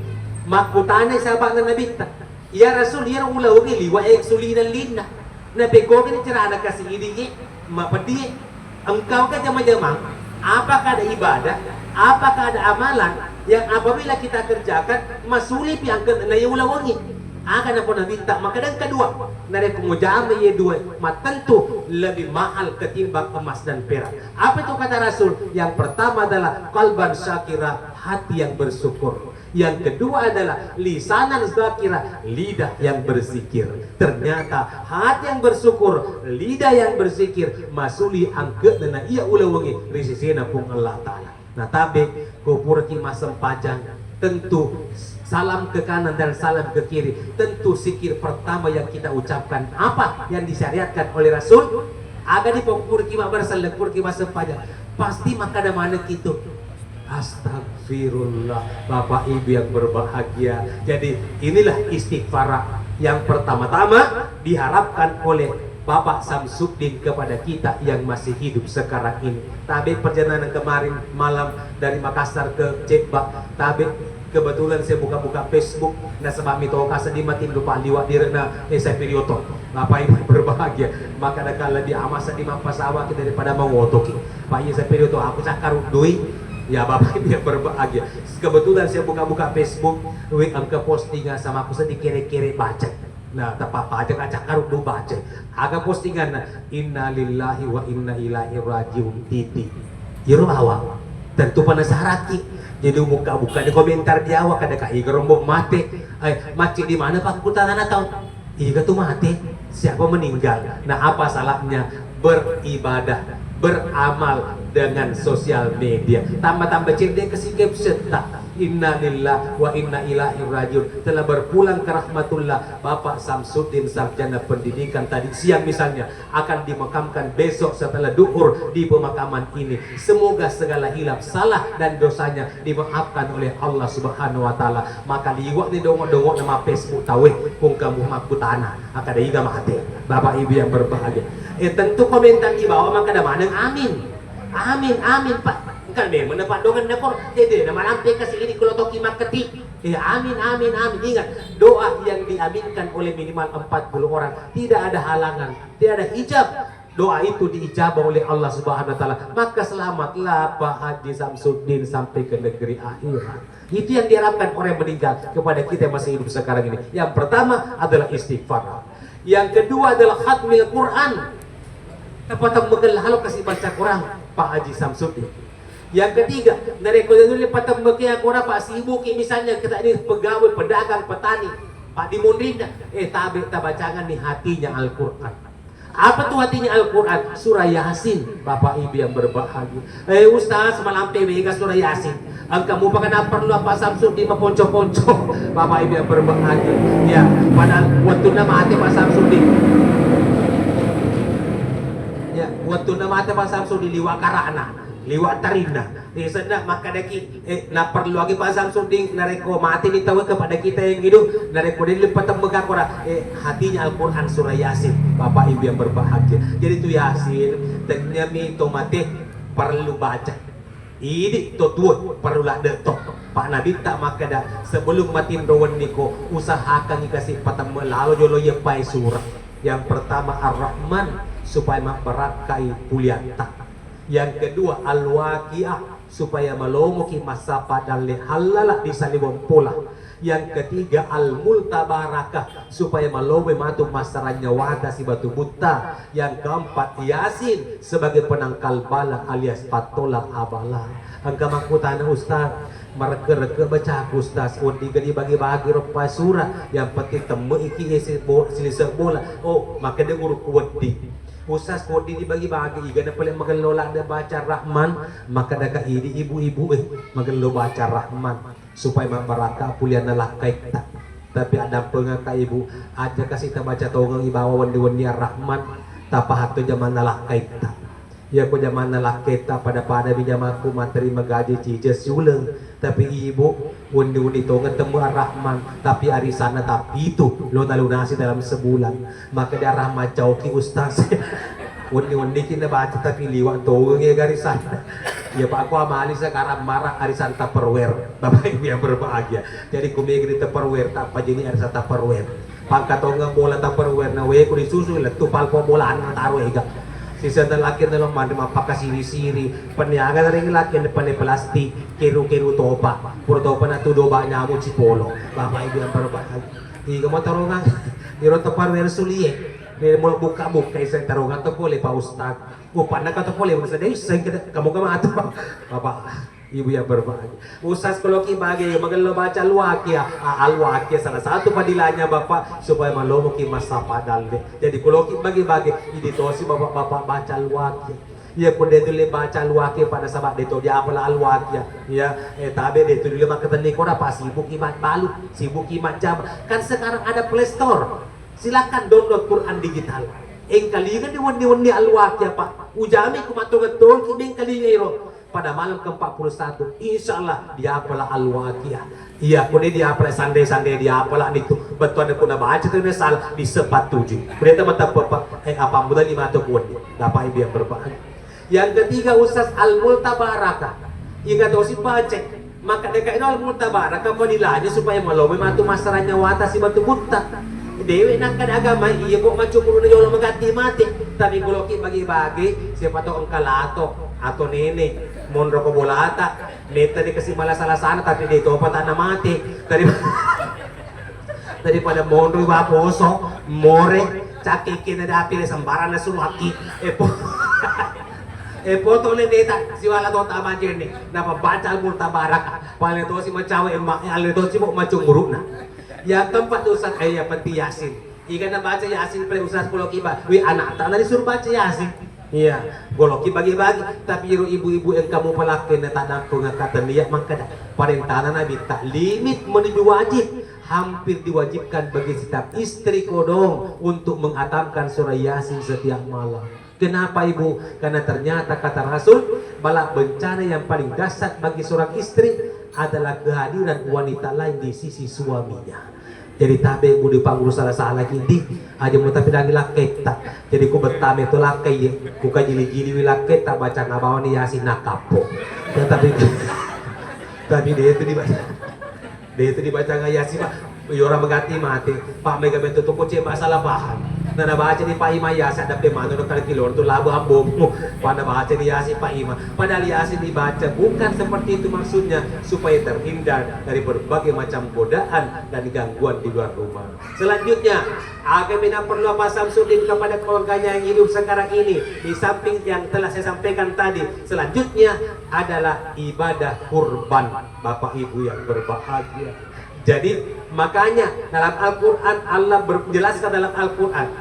Makkutana sahabatna Nabitta, "Ya Rasul, ya ulawengi liwa ek sulina linna." Napekkogi carana kasi idi ye, mapeddi ye. Engkau ke jama-jamang, apakah ada ibadah, apakah ada amalan yang apabila kita kerjakan, masulipi angke na ulawengi? Aga napona Nabitta, maka yang kedua, narekko mujama ye dua, mattentu lebih mahal ketimbang emas dan perak. Apa itu kata Rasul? Yang pertama adalah qalban syakira, hati yang bersyukur. Yang kedua adalah lisanan zakira, lidah yang berzikir. Ternyata hati yang bersyukur, lidah yang berzikir, masuli angke na iya ulawengi ri sesena Puang Allah Ta'ala. Nah, tabe, ko puraki massempajang, tentu salam ke kanan dan salam ke kiri, tentu zikir pertama yang kita ucapkan apa yang disyariatkan oleh Rasul? Aga di puraki mabbarasallang, puraki massempajang, pasti makkada maneng itu. Astagfirullah, Bapak Ibu yang berbahagia. Jadi inilah istighfar yang pertama-tama diharapkan oleh Bapak Samsudin kepada kita yang masih hidup sekarang ini. Tabe perjalanan kemarin malam dari Makassar ke Cebba, tabe kebetulan saya buka-buka Facebook, nasaba mitoka seddi matinro paliwa direna, eh, saya perioto. Bapak Ibu berbahagia, maka ada lebih amat seddi mappasawaki daripada mangotoki. Pak, iya, saya perioto, aku cakkaruk doi. Ya, Bapak Ibu yang berbahagia. Kebetulan saya buka-buka Facebook, wih, engka postingan sama aku seddi kere-kere baca. Nah, tapappaja kaca karuddu baca. Aga postinganna, "Innalillahi wa inna ilaihi rajiun," titik. Iyaro bawang. Tentu penasarakki. Jadi, buka-buka di komentar di awak, ada ka iga rombo mate. Eh, macet di mana pakkutanana tau? Iga tu mate? Siapa meninggal? Nah, apa salahnya beribadah, beramal dengan sosial media? Tambah-tambah cedde kasi caption ta. Innalillah wa inna ilaihi rajiun. Telah berpulang ke rahmatullah Bapak Samsudin, sarjana pendidikan, tadi siang misalnya akan dimakamkan besok setelah duhur di pemakaman ini. Semoga segala hilaf, salah, dan dosanya dimaafkan oleh Allah Subhanahu wa Ta'ala. Maka liwat ni dongok-dongok nama Facebook tawe, kung kamu makkutana, maka ada iga mate. Bapak Ibu yang berbahagia. Eh, tentu komentar di bawah maka ada maneng amin. Amin, amin, Pak. Engka memang na paddongenna koro. Jadi, na malampe kasi ini kalau toki makketi. Eh, amin, amin, amin. Ingat, doa yang diaminkan oleh minimal empat puluh orang, tidak ada halangan, tidak ada hijab. Doa itu diijabah oleh Allah Subhanahu wa Ta'ala. Maka selamatlah Pak Haji Samsudin sampai ke negeri akhirat. Itu yang diharapkan orang yang meninggal kepada kita yang masih hidup sekarang ini. Yang pertama adalah istighfar. Yang kedua adalah khatmil Quran. Tapatemmegel halo kasi baca Quran, Pak Haji Samsudin. Yang ketiga, narekko dulu patemmegel Quran, Pak, sibuki misalnya kita ini pegawai, pedagang, petani, Pak, di munrinna, eh, tabe tabacangan nih hatinya Al-Quran. Apa tuh hatinya Al-Quran? Surah Yasin, Bapak Ibu yang berbahagia. Eh, Ustaz, malampe mega surah Yasin. Engka mupa kana perlu apa Samsudin maponco-ponco. Bapak Ibu yang berbahagia. Ya, pada waktu mate Pak Samsudin. Ya, waktu mate Pak Samsudin liwa karana, liwa tarina. Biasana makkadaki, eh, naperluaki Pak Samsudin, narekko mate ni tau kepada kita yang hidup, narekko dia lupa tembega kora, eh, hatinya Al-Quran surah Yasin, Bapak Ibu yang berbahagia. Jadi tu Yasin, tennyami to mate perlu baca. Idi to tuo perlu ladde to. Pak Nabitta makkeda, sebelum matinro wenniko, usahakangi kasi patemme lalo jolo iyeppae surah. Yang pertama Ar-Rahman, supaya mabbarakkai puliatta. Yang kedua Al-Waqiah, supaya malomoki massapa dalle hallala di saliweng pola. Yang ketiga Al-Multabarakah, supaya malomoi matu massarang nyawata siba tubutta. Yang keempat Yasin sebagai penangkal bala alias pattola abala. Engka makkutana Ustaz, marekke-rekke bacaku Ustaz, wedding ga dibagi-bagi roppa sura, yang penting temmeiki ese bo-, silise bola. Oh, makkeda guru ku wedding. Ustaz, ko wedding dibagi-bagi, igana pale magello ladde baca Rahman, makkeda ka idi ibu-ibu, eh, magello baca Rahman. Supaya mabbarakka pulianna lakkaitta. Tapi addampengekka ibu, aja kasi tabaca tongeng ibawa wenni-wenni Ar-Rahman, tapahatto jamanna lakkaitta. Iyako jamanna lakkaitta pada-pada mi jamakku matterima gaji cijeng siuleng, tapi ibu wenni-wenni tongeng temme Ar-Rahman, tapi arisanna tappitu lo nalunasi dalam sebulan. Maka di Ar-Rahman cauki ustaz. Wenni-wenni ki nabaca tapi liwa tongeng ya arisanna. Ya Pak, aku amali sekarang marah arisan Tupperware. Bapak Ibu yang berbahagia. Jadi kumega di Tupperware, tak apa jenis arisan Tupperware. Pangka tongeng bola Tupperware na weku disusu lettu palpo bola anu taro ega. Sisa laki dalam mandi mappaka siri-siri. Peniaga sering laki pene plastik, keru-keru topa. Pura topa na tudo banyamu cipolo. Bapak Ibu yang berbahagia. Iga mau tarungang. Iro Tupperware sulie. Dia mau buka-buka isen tarungang to pole Pak Ustaz. Upanna kata pole, masa dai seng keda, kamu ke mata. Bapak, Ibu yang berbahagia. Ustaz kalau ki bagi, magello baca Al-Waqiah. Ah, Al-Waqiah salah satu fadilahnya Bapak, supaya malomo ki massapa dalle. Jadi kalau ki bagi-bagi, idi tosi Bapak-bapak baca Al-Waqiah. Ya, pun dia tulis baca Al-Waqiah pada sahabat dia tu dia apalah Al-Waqiah. Ya, eh, tabe dia tulis maka tadi kau dapat sibuk imat balu, sibuk imat jam. Kan sekarang ada Play Store. Silakan download Quran digital. Engkalinga di wenni-wenni Al-Waqiah, Pak. Ujami ku matongeng-tongeng ki mengkalinga iro. Pada malam ke empat puluh satu, insya Allah diapalah Al-Waqiah. Iya, kone diapalah sande-sande diapalah nitu. Betul ada kuna baca tu salah di sepatuju. Kone teman tak apa, eh, apa mudah lima atau kuat. Bapak Ibu yang berbahagia. Yang ketiga, Ustaz, Al-Multabarakah. Ingat tosi baca. Maka deka ino Al-Multabarakah fadilahnya supaya malomai matu massarang nyawata siba tubutta. Dewe nakkeda agama iya kok macumuruna jolo magatti mate. Tapi kalau ki bagi-bagi, siapa tahu engka lato atau nenek monro ko bolata, metta dikasih malah salah sana tapi dia topa tak mate. Tadi Daripada monroi wa poso, more, cakkekke na dapi le sembarang na suruaki. Epo. Epo to le deta, siwala to tama jenne. Napa baca Al-Mutabarak. Pale to si macawe emma, ale to si mo macung murukna. Ya tempat dosa, eh, ya penting Yasin. Iga na baca Yasin pale usah sepuluh kiba. Wi anak ta na disuruh baca Yasin. Iya, goloki bagi-bagi. Tapi iro ibu-ibu yang kamu pelakuin na tadampung kata niat mangkada. Parentana Nabi tak limit menuju wajib. Hampir diwajibkan bagi setiap istri kodong untuk menghatamkan surah Yasin setiap malam. Kenapa, Ibu? Karena ternyata kata Rasul, bala bencana yang paling dahsyat bagi seorang istri adalah kehadiran wanita lain di sisi suaminya. Jadi tabe mu di pangulu salah-salah kindi, aja mu tapi dangi lakketta. Jadi ku bettame tu lakkai, ku kajili-jili wi lakketta, baca nabawani Yasin nakappo. Ya, tapi, tapi dia itu dibaca. De itu dibaca nga Yasin, Pak. Yora mengganti mati. Pak, mega betul tuh kucing masalah paham. Nah, nah, baca di Pak Ima Yasin, ada pemanu kali kilo tu labu ambung. Pada baca di Yasin Pak Ima. Padahal Yasin dibaca bukan seperti itu maksudnya, supaya terhindar dari berbagai macam godaan dan gangguan di luar rumah. Selanjutnya, aga mena perlu Pak Samsudin kepada keluarganya yang hidup sekarang ini, di samping yang telah saya sampaikan tadi. Selanjutnya adalah ibadah kurban. Bapak Ibu yang berbahagia. Jadi, makanya dalam Al-Quran Allah ber-, jelaskan dalam Al-Quran,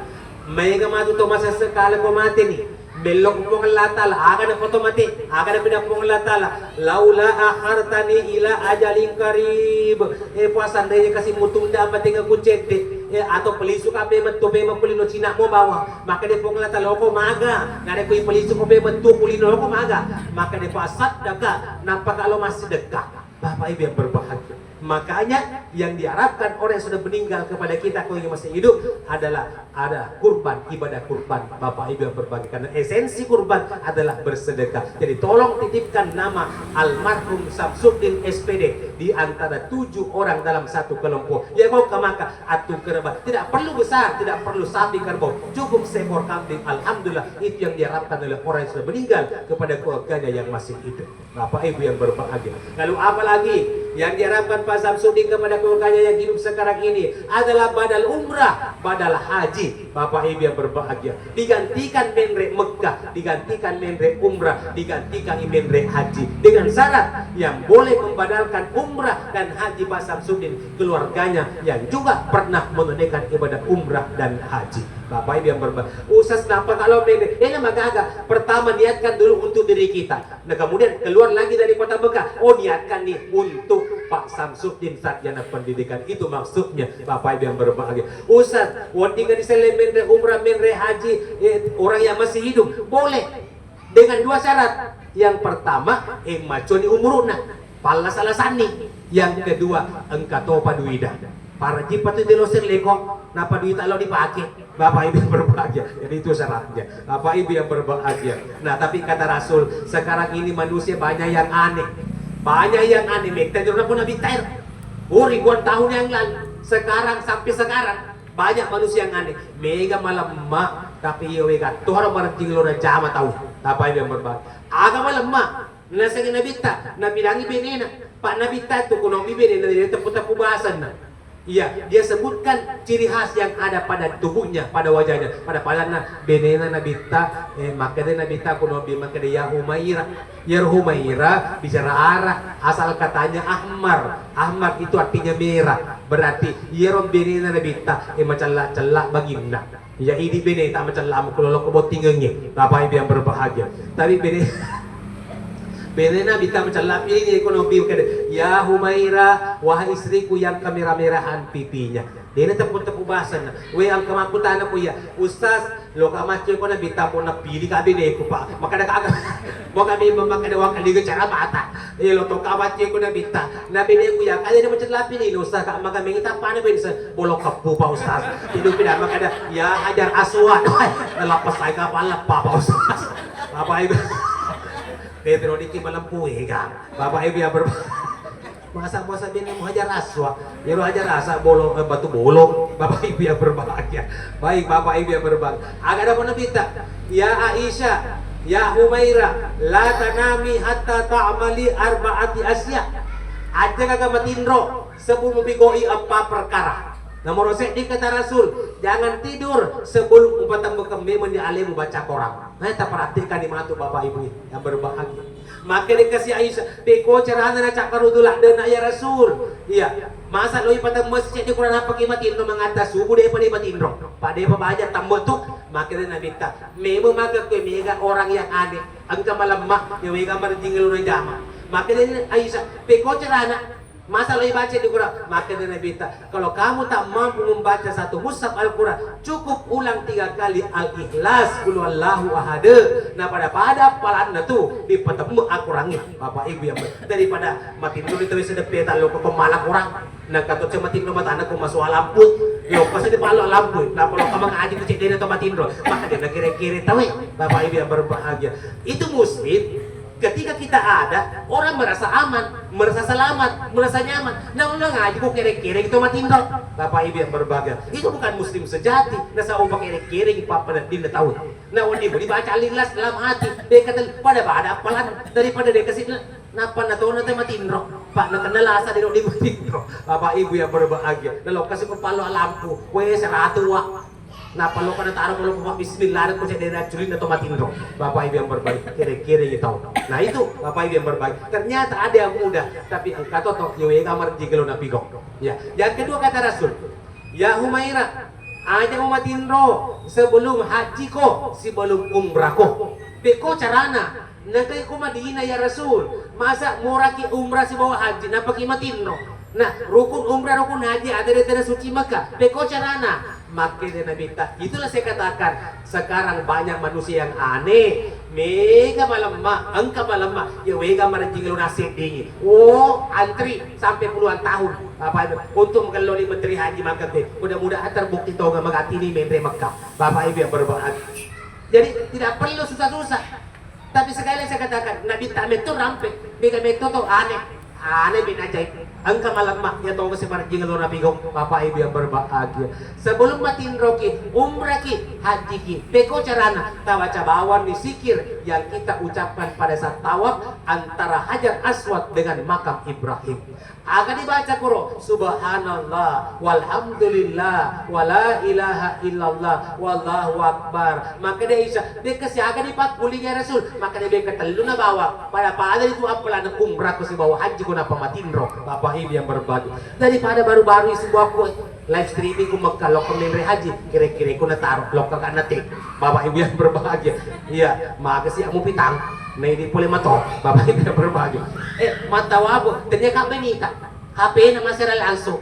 maega matu to masesseng kale ko mate ni, mello ko Puang Allah Ta'ala, aga na foto mate, aga na pida Puang Allah Ta'ala, "Laula akhartani ila ajalin qarib." Eh, puasandanya kasih mutunda apa tengah kucete, eh, atau pelisu kape metu pe mapulino Cina mo bawa, maka dia Puang Allah Ta'ala, "Loko maga, nare kui pelisu ko pe metu pulino loko maga," maka dia pasaddaka, nappa kalo masih dekat. Bapak Ibu yang berbahagia. Makanya yang diharapkan orang yang sudah meninggal kepada kita, kalau yang masih hidup, adalah ada kurban, ibadah kurban. Bapak Ibu yang berbahagia. Karena esensi kurban adalah bersedekah. Jadi tolong titipkan nama almarhum Samsudin S P D di antara tujuh orang dalam satu kelompok. Ya mau ke maka atau kerabat. Tidak perlu besar, tidak perlu sapi kerbau. Cukup seekor kambing. Alhamdulillah, itu yang diharapkan oleh orang yang sudah meninggal kepada keluarganya yang masih hidup. Bapak Ibu yang berbahagia. Lalu apa lagi yang diharapkan Pak Samsudin kepada keluarganya yang hidup sekarang ini adalah badal umrah, badal haji. Bapak Ibu yang berbahagia. Digantikan menre Mekah, digantikan menre umrah, digantikan menre haji. Dengan syarat yang boleh membadalkan umrah dan haji Pak Samsudin, keluarganya yang juga pernah menunaikan ibadah umrah dan haji. Bapak Ibu yang berbahagia. Usas napa kalau menre? Ini magaga. Pertama niatkan dulu untuk diri kita. Nah, kemudian keluar lagi dari kota Mekah. Oh, niatkan nih untuk Pak Samsudin Sarjana Pendidikan. Itu maksudnya, Bapak Ibu yang berbahagia. Ustaz, wedding diselle menre umrah, menre haji, eh, orang yang masih hidup. Boleh. Dengan dua syarat. Yang pertama, eh, maconi umuruna. Palla salah sanni. Yang kedua, engka topa duida. Para jipa tu delo selleko, napa duita lo dipake. Bapak Ibu yang berbahagia. Jadi itu syaratnya. Bapak Ibu yang berbahagia. Nah, tapi kata Rasul, sekarang ini manusia banyak yang aneh. Banyak yang aneh. Metta jero pun Nabi Tair. Oh, ribuan tahun yang lalu. Sekarang sampai sekarang banyak manusia yang aneh. Mega malemma, tapi iya wega toro marjing lo na jama tau. Bapak Ibu yang berbahagia. Aga malemma. Nasengi Nabitta, nabilangi benena. Pak Nabitta tu kunomi benena, dia tepu-tepu bahasanna. Iya, dia sebutkan ciri khas yang ada pada tubuhnya, pada wajahnya. Pada padanna benena Nabitta, eh, makkeda Nabitta kunomi makkeda, "Ya Humaira." Ya Humaira bicara Arab, asal katanya ahmar. Ahmar itu artinya merah. Berarti iyaro benena Nabitta, eh, macella-cella baginna. Iya, idi bene ta macella mu kulolo ko bottingengnge. Bapak Ibu yang berbahagia. Tapi bene, bene Nabitta macella pilingnge ko Nabi kada, "Ya Humaira, wahai istriku yang kemerah-merahan pipinya." Dena tepu-tepu bahasanna. We, angka makkutana ko iya, "Ustaz, lo ka macce ko Nabitta pun napili ka beneku, Pak." Makkada ka, mau kami memakai wakali ke cara mata. Eh, lo to ka macce ko Nabitta. Na beneku ya, kaya dia macella pilih, lo sa ka maka mengita pana bensa. Bolong keppu, Pak Ustaz. Tidur pindah makkada, "Ya Hajar Aswad." Lepas saya kapal lepas, Pak Ustaz. Bapak Ibu. Petro diki malempu, eh, Kang. Bapak Ibu yang berbahagia. Masa, masa bini mu Hajar Aswad? Iyaro Hajar Aswad bolong, eh, batu bolong. Bapak Ibu yang berbahagia. Baik, Bapak Ibu yang berbahagia. Aga ada pun Nabitta. "Ya Aisyah, ya Humaira, la tanami hatta ta'mali arba'ati asya." Aja kagak matinro sebelum bigoi empat perkara. Nomoro seddi kata Rasul, "Jangan tidur sebelum upatembekeng memeng di alemu baca Quran." Nah, kita perhatikan di matu Bapak Ibu yang berbahagia. Maka dia kasih Aisyah, "Peko carana na cakkaru dulak dena ya Rasul." Iya. Masa loi patemme seddi Quran apa ki matinro mangata subuh de pa de matinro. Pak de pa baca tambo tu, maka dia Nabi ta, "Memang maka kue mega orang yang aneh. Engka malemma, ya wega marjing lu jama." Maka dia Aisyah, "Peko carana?" Masa lo ibaca di Quran? Maka dia Nabi ta, "Kalau kamu tak mampu membaca satu mushaf Al-Quran, cukup ulang tiga kali Al-Ikhlas, Qul huwallahu ahad." Nah, pada-pada appalanna tu dipatemme Al-Quran. Bapak Ibu yang ber-, daripada matinro di tawe sedepe tak lo kok malah kurang. Nah, kata cuma tinro matana kok masuk lampu. Lo pasti di palo lampu. Nah, kalau kamu ngaji tu cek dia atau matinro, maka dia kira-kira tawe. Bapak Ibu yang berbahagia, itu muslim. Ketika kita ada, orang merasa aman, merasa selamat, merasa nyaman. Nah, ulang aja kok kere-kere gitu matinro. Bapak Ibu yang berbahagia, itu bukan muslim sejati. Nah, saya ubah kere-kere di papa dan dinda tahu. Nah, wadi mau dibaca Al-Ikhlas dalam hati. Dia kata, "Pada-pada apalan daripada dia kasih napa na tona teh matinro." Pak, na kenal asa dia di matinro. Bapak Ibu yang berbahagia. Nah, lokasi kepala lampu. Weh, seratu, Wak. Nappa lokka nataro, ko lokka bismillah, ko cedde racculinna to matinro. Bapak Ibu yang berbahagia, kere-kere gitu. Nah, itu Bapak Ibu yang berbahagia. Ternyata ada yang mudah, tapi engka to to, yo wega marji gelo napigau. Ya, yang kedua kata Rasul, "Ya Humaira, aja mu matinro sebelum haji ko, sebelum umrah ko." Peko carana, Nakai ko Madinah, ya Rasul, masa moraki umrah sibawa haji, napaki matinro? Nah, rukun umrah, rukun haji ada di tanah suci Mekah. Peko carana? Makkeda Nabitta, itulah saya katakan, sekarang banyak manusia yang aneh. Mega malemma, engka malemma, ya wega marajing luna seddingi. Oh, antri sampai puluhan tahun, Bapak Ibu, untuk menggeloni menteri haji maka teh. Mudah-mudahan terbukti toga magatini menre Mekah. Bapak Ibu yang berbahagia. Jadi tidak perlu susah-susah. Tapi sekali lagi saya katakan, Nabitta metto rampe, mega metto to aneh. Aneh bin ajaib. Engka malemma, ya toga si marjing lo Nabi gong, Bapak Ibu yang berbahagia. Sebelum matinroki, umraki, hajiki, peko carana, tabaca bawang ni zikir yang kita ucapkan pada saat tawaf antara Hajar Aswad dengan makam Ibrahim. Aga dibaca koro, subhanallah, walhamdulillah, wala ilaha illallah, wallahu akbar. Maka dia Isa, beka siaga dipakkuling ya Rasul. Maka dia beka tellu na bawa. Pada-pada itu apalah na umrah ko sibawa haji ko napa matinro. Bapak Ibu yang berbahagia. Daripada baru-baru isu buahku live streaming ku Mekah, lokka menre haji, kira-kira ku nataro lokka ka nate. Bapak Ibu yang berbahagia. Iya, maka si amu pitang. Nah, ini boleh mato. Bapak Ibu yang berbahagia. Eh, mata wabu, ternyata benita. H P na masih ada langsung.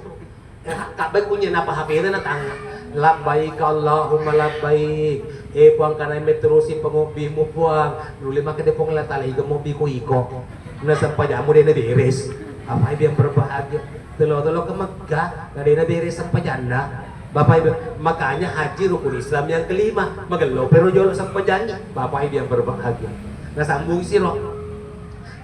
Eh, kabbai kunyi napa H P na natang. Labbaik Allahumma labbaik. Eh, Puang, kana me terusi pengobbimu, Puang. Nuli maka de Puang Allah Taala iga mobbi ko iko. Na sempajamu de na beres. Bapak Ibu yang berbahagia. Telo-telo ke Mekah, na de na beres sempajanna. Bapak Ibu, makanya haji rukun Islam yang kelima. Magello pero jolo sempajangi. Bapak Ibu yang berbahagia. Nah, sambung siro.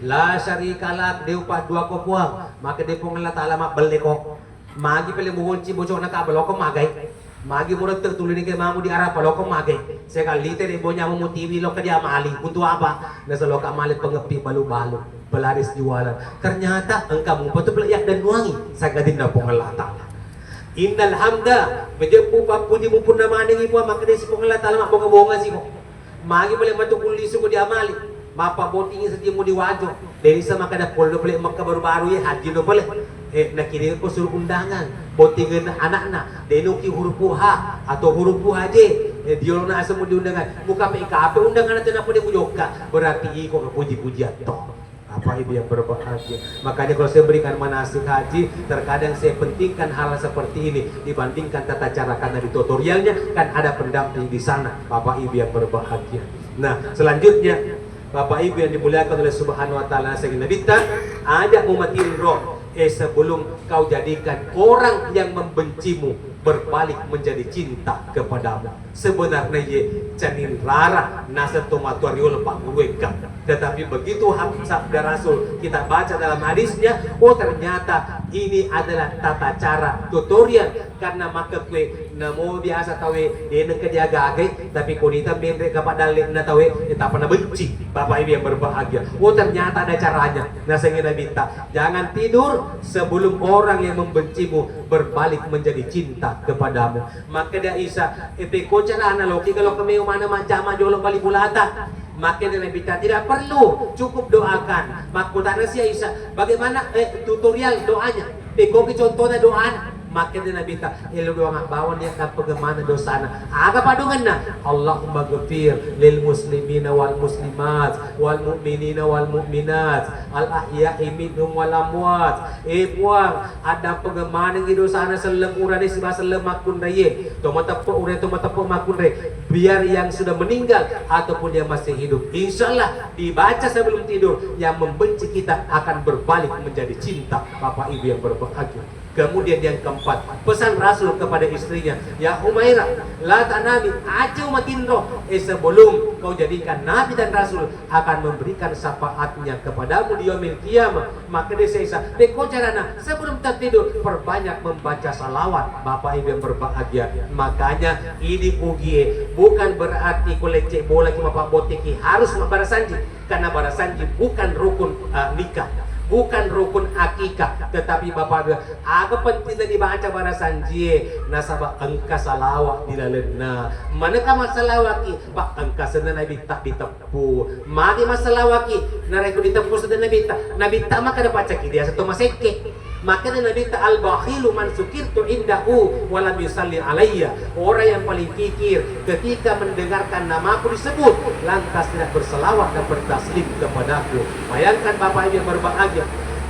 La syarika lak, de upa dua ko Puang. Maka de Puang Allah Taala mabbelle ko. Magi pale mugonci bocok na kabelo ko magai. Magi murette tulini ke mamu di Arafah, loko mage. Sekali te de bonya mu tiwi, loko dia mali. Untuk apa? Nasa loka mali pengeppi balu-balu, pelaris jualan. Ternyata engka mupa tu pelayak dan nuangi. Sagadinna Puang Allah Taala. Innal hamda, majeppu pappuji mupunna manengi Puang, makkeda si Puang Allah Taala mabbonga-bonga siko. Magi pale matu kullisu ko diamali. Mappabbottingi seddi mu di Wajo. Deni sama kada pollo pale Mekka baru-baru ye haji no pale. Eh, nakirim ko suruh undangan. Bottingenna anakna. Deno ki huruf H atau huruf H je. Eh, diolona asemu di undangan. Muka P K P undangan atau napa de mujokka. Berarti iko ke puji-pujian to. Bapak Ibu yang berbahagia. Makanya kalau saya berikan manasik haji, terkadang saya pentingkan hal seperti ini dibandingkan tata cara karena di tutorialnya kan ada pendamping di sana, Bapak Ibu yang berbahagia. Nah, selanjutnya Bapak Ibu yang dimuliakan oleh Subhanahu wa Ta'ala, saya ingin minta, ajak umat ini roh, eh, sebelum kau jadikan orang yang membencimu berbalik menjadi cinta kepadamu. Sebenarnya ye canin rara nasa tomatoa riolo pagguruekka. Tetapi begitu hak sabda Rasul kita baca dalam hadisnya, oh ternyata ini adalah tata cara tutorial karena maka kue namo biasa tawe deneng ke diagagai, tapi konita menre kapadalle na tawe, eh, tak pernah benci. Bapak Ibu yang berbahagia. Oh ternyata ada caranya. Nah, saya ingin minta, jangan tidur sebelum orang yang membencimu berbalik menjadi cinta kepadamu. Makkeda Isa, "E, pekko carana loki kalau kemeo mana majjama jolo bali bulata?" Makkeda Nabitta, "Tidak perlu, cukup doakan." Makkutana si Isa, "Bagaimana, eh, tutorial doanya? Pekkoki contohnya doana?" Makkeda Nabitta, "Elo doang bawang dia dampengeng maneng dosana." Aga padongenna? "Allahumma ghfir lil muslimina wal muslimat wal mu'minina wal mu'minat al ahya'i minhum wal amwat." Eh Puang, addampengeng manengngi dosana selleng urane sibawa selleng makkunraie, to mateppe ure to mateppe makkunrai, biar yang sudah meninggal ataupun yang masih hidup. Insya Allah dibaca sebelum tidur, yang membenci kita akan berbalik menjadi cinta. Bapak Ibu yang berbahagia. Kemudian yang keempat, pesan Rasul kepada istrinya, "Ya Humaira, la tanami, aja matinro, eh, sebelum kau jadikan Nabi dan Rasul akan memberikan syafaatnya kepadamu di yaumil qiyamah." Makkeda si Isa, "Pekko carana?" "Sebelum tertidur, perbanyak membaca salawat." Bapak Ibu yang berbahagia, makanya idi ugie bukan berarti ko lecce bola ki mapabbotteki harus mabbarasanji, karena barasanji bukan rukun, eh, nikah, bukan rukun akikah. Tetapi Bapak Ibu, aga pentingnya dibaca barasanjie? Nasaba engka salawat di lalenna. Maneka massalawaki, Pak, engka senna Nabitta diteppu. Magi massalawaki, narekko diteppu senna Nabitta? Nabitta makkeda, "Paccaki diaseng to masekke." Makkeda Nabitta, "Al bakhilu man sukirtu indahu walam yusalli alayya." Orang yang paling kikir ketika mendengarkan namaku disebut, lantas tidak berselawat dan bertaslim kepadaku. Bayangkan Bapak Ibu yang berbahagia,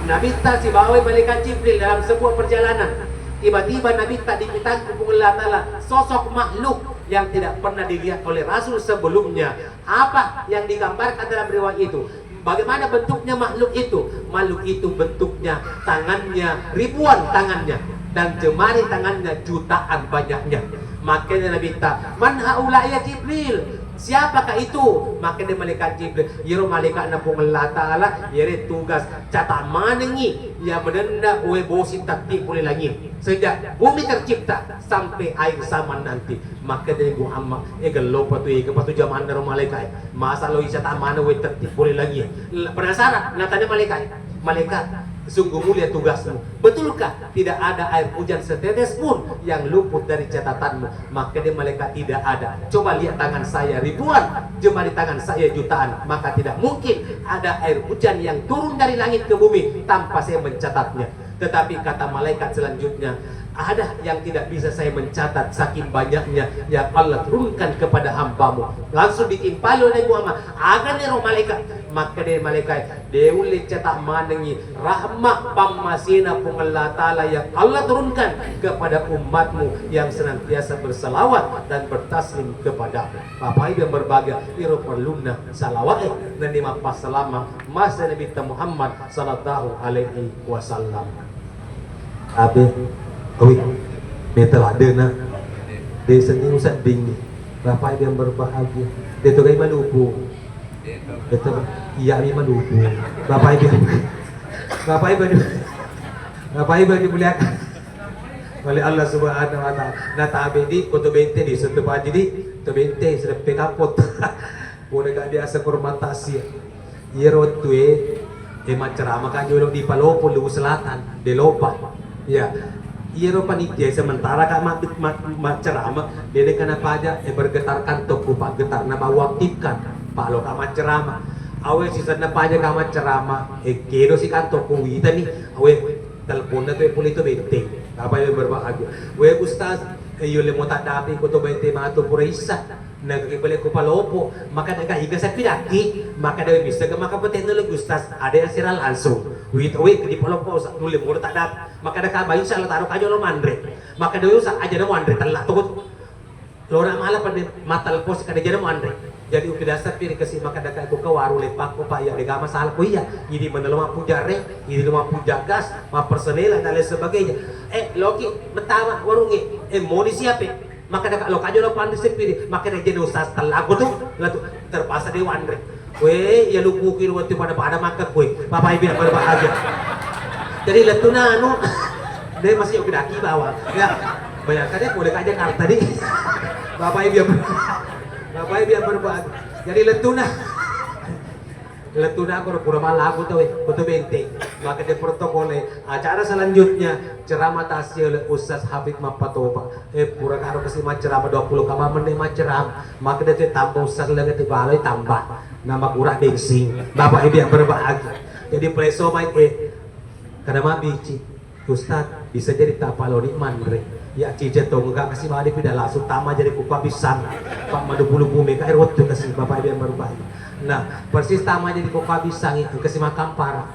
Nabitta sibawai malaikat Jibril dalam sebuah perjalanan. Tiba-tiba Nabitta dipitangku Puang Allah Ta'ala, sosok makhluk yang tidak pernah dilihat oleh Rasul sebelumnya. Apa yang digambarkan dalam riwayat itu? Bagaimana bentuknya makhluk itu? Makhluk itu bentuknya, tangannya, ribuan tangannya, dan jemari tangannya jutaan banyaknya. Makanya Nabitta, "Man haula ya Jibril?" "Siapakah itu?" Makanya malaikat Jibril, "Iyaro malaikatna Puang Allah Ta'ala, iyaro tugas catat manengi iya menenda we bosi tatti pole langit. Sejak bumi tercipta sampai akhir zaman nanti." Makkeda Muhammad, "Eh, gello patu, eh, patu jamanna ro malaikat. Masa lo icatat maneng we tatti pole langit?" Penasaran, natanya malaikat, "Malaikat, sungguh mulia tugasmu. Betulkah tidak ada air hujan setetes pun yang luput dari catatanmu?" Makkeda malaikat, "Tidak ada. Coba lihat tangan saya ribuan, jemari tangan saya jutaan. Maka tidak mungkin ada air hujan yang turun dari langit ke bumi tanpa saya mencatatnya." Tetapi kata malaikat selanjutnya, "Ada yang tidak bisa saya mencatat saking banyaknya yang Allah turunkan kepada hambamu." Langsung ditimpali oleh Muhammad, "Aga niro malaikat?" Makkeda malaikat, "De ulle catat manengi rahmat pammasena Puang Allah Ta'ala yang Allah turunkan kepada umatmu yang senantiasa berselawat dan bertaslim kepadamu." Bapak Ibu yang berbahagia, iro perlunna salawat, eh, nani mappassalama mase Nabitta Muhammad sallallahu alaihi wasallam. Abe, oi, meta ladena. De senni usedding. Bapak Ibu yang berbahagia. De to gai malupu. De to, iya mi malupu. Bapak Ibu. Bapak Ibu. Bapak Ibu dimuliakan oleh Allah Subhanahu wa Ta'ala. Natabe di koto bente di sentu paji di to bente sedeppe kapot. Pura gak biasa kormata sia. Iyaro wettue, eh, maccarama ka jolo di Palopo, Luwu Selatan, de lopa. Ya. Iyaro panitia sementara ka ma-, ma-, maccarama, de de kana paja, eh, bergetar kantokku, Pak, getarna bau aktifkan. Pak, lo ka maccarama. Awe sisenna paja ka maccarama, eh, kedo si kantokku witani, awe teleponna tu pole to benteng. Apa yang berbahagia? We Ustaz, eh, yo le mo taddapi ko to benteng matu pura isa. Naga ki pale ko Palopo, maka daga iga sapi daki, maka daga bisa ga maka petenno lo Ustaz, ada yang siaran langsung. Wit, wit, di Palopo, sa-, nulle moro tak dat-, maka daga ba insya Allah taro kajo lo manre. Maka daga usah aja namo anre tella tuh. Lora mala pada mata lepo si kada jana mo anre. Jadi upi dasar piri kasi maka daga ko ke warung lepak ko Pak, ya dega masalah ko iya. Ini mana lo mampu jare, ini lo mampu jagas, ma personel dan lain sebagainya. Eh, loki pertama warungi, eh, moni siapa? Maka daga lo kajo lo panri sepiri, maka daga jadi usah tellago tu, lalu terpaksa dia wanre. We, ya lupu ki wettu pada-pada maka kue. Bapak Ibu yang berbahagia. Jadi letuna anu, dia masih oke daki bawah. Ya, bayangkan ya, boleh ke Jakarta di. Bapak Ibu yang, Bapak Ibu yang berbahagia. Jadi letuna. Lettu nako pura malaku tau e, betul benteng. Maka dia protokol e. Acara selanjutnya ceramah tahsia oleh Ustaz Hafid Mappatoba. Eh, pura karo kasi macceramah dua puluh kama menit macceramah. Maka dia tu tambah Ustaz lagi di balai tambah. Nama kurang bensin. Bapak Ibu yang berbahagia. Jadi preso mai eh kada mabici. Ustaz, bisa jadi tapaloni manre. Ya cice tongga kasi madi pida langsung tama jadi kupa pisang. Pak madu bulu bumi kai rottu kasi Bapak Ibu yang berbahagia. Nah, persis tama jadi kupa pisang itu kasi makan para.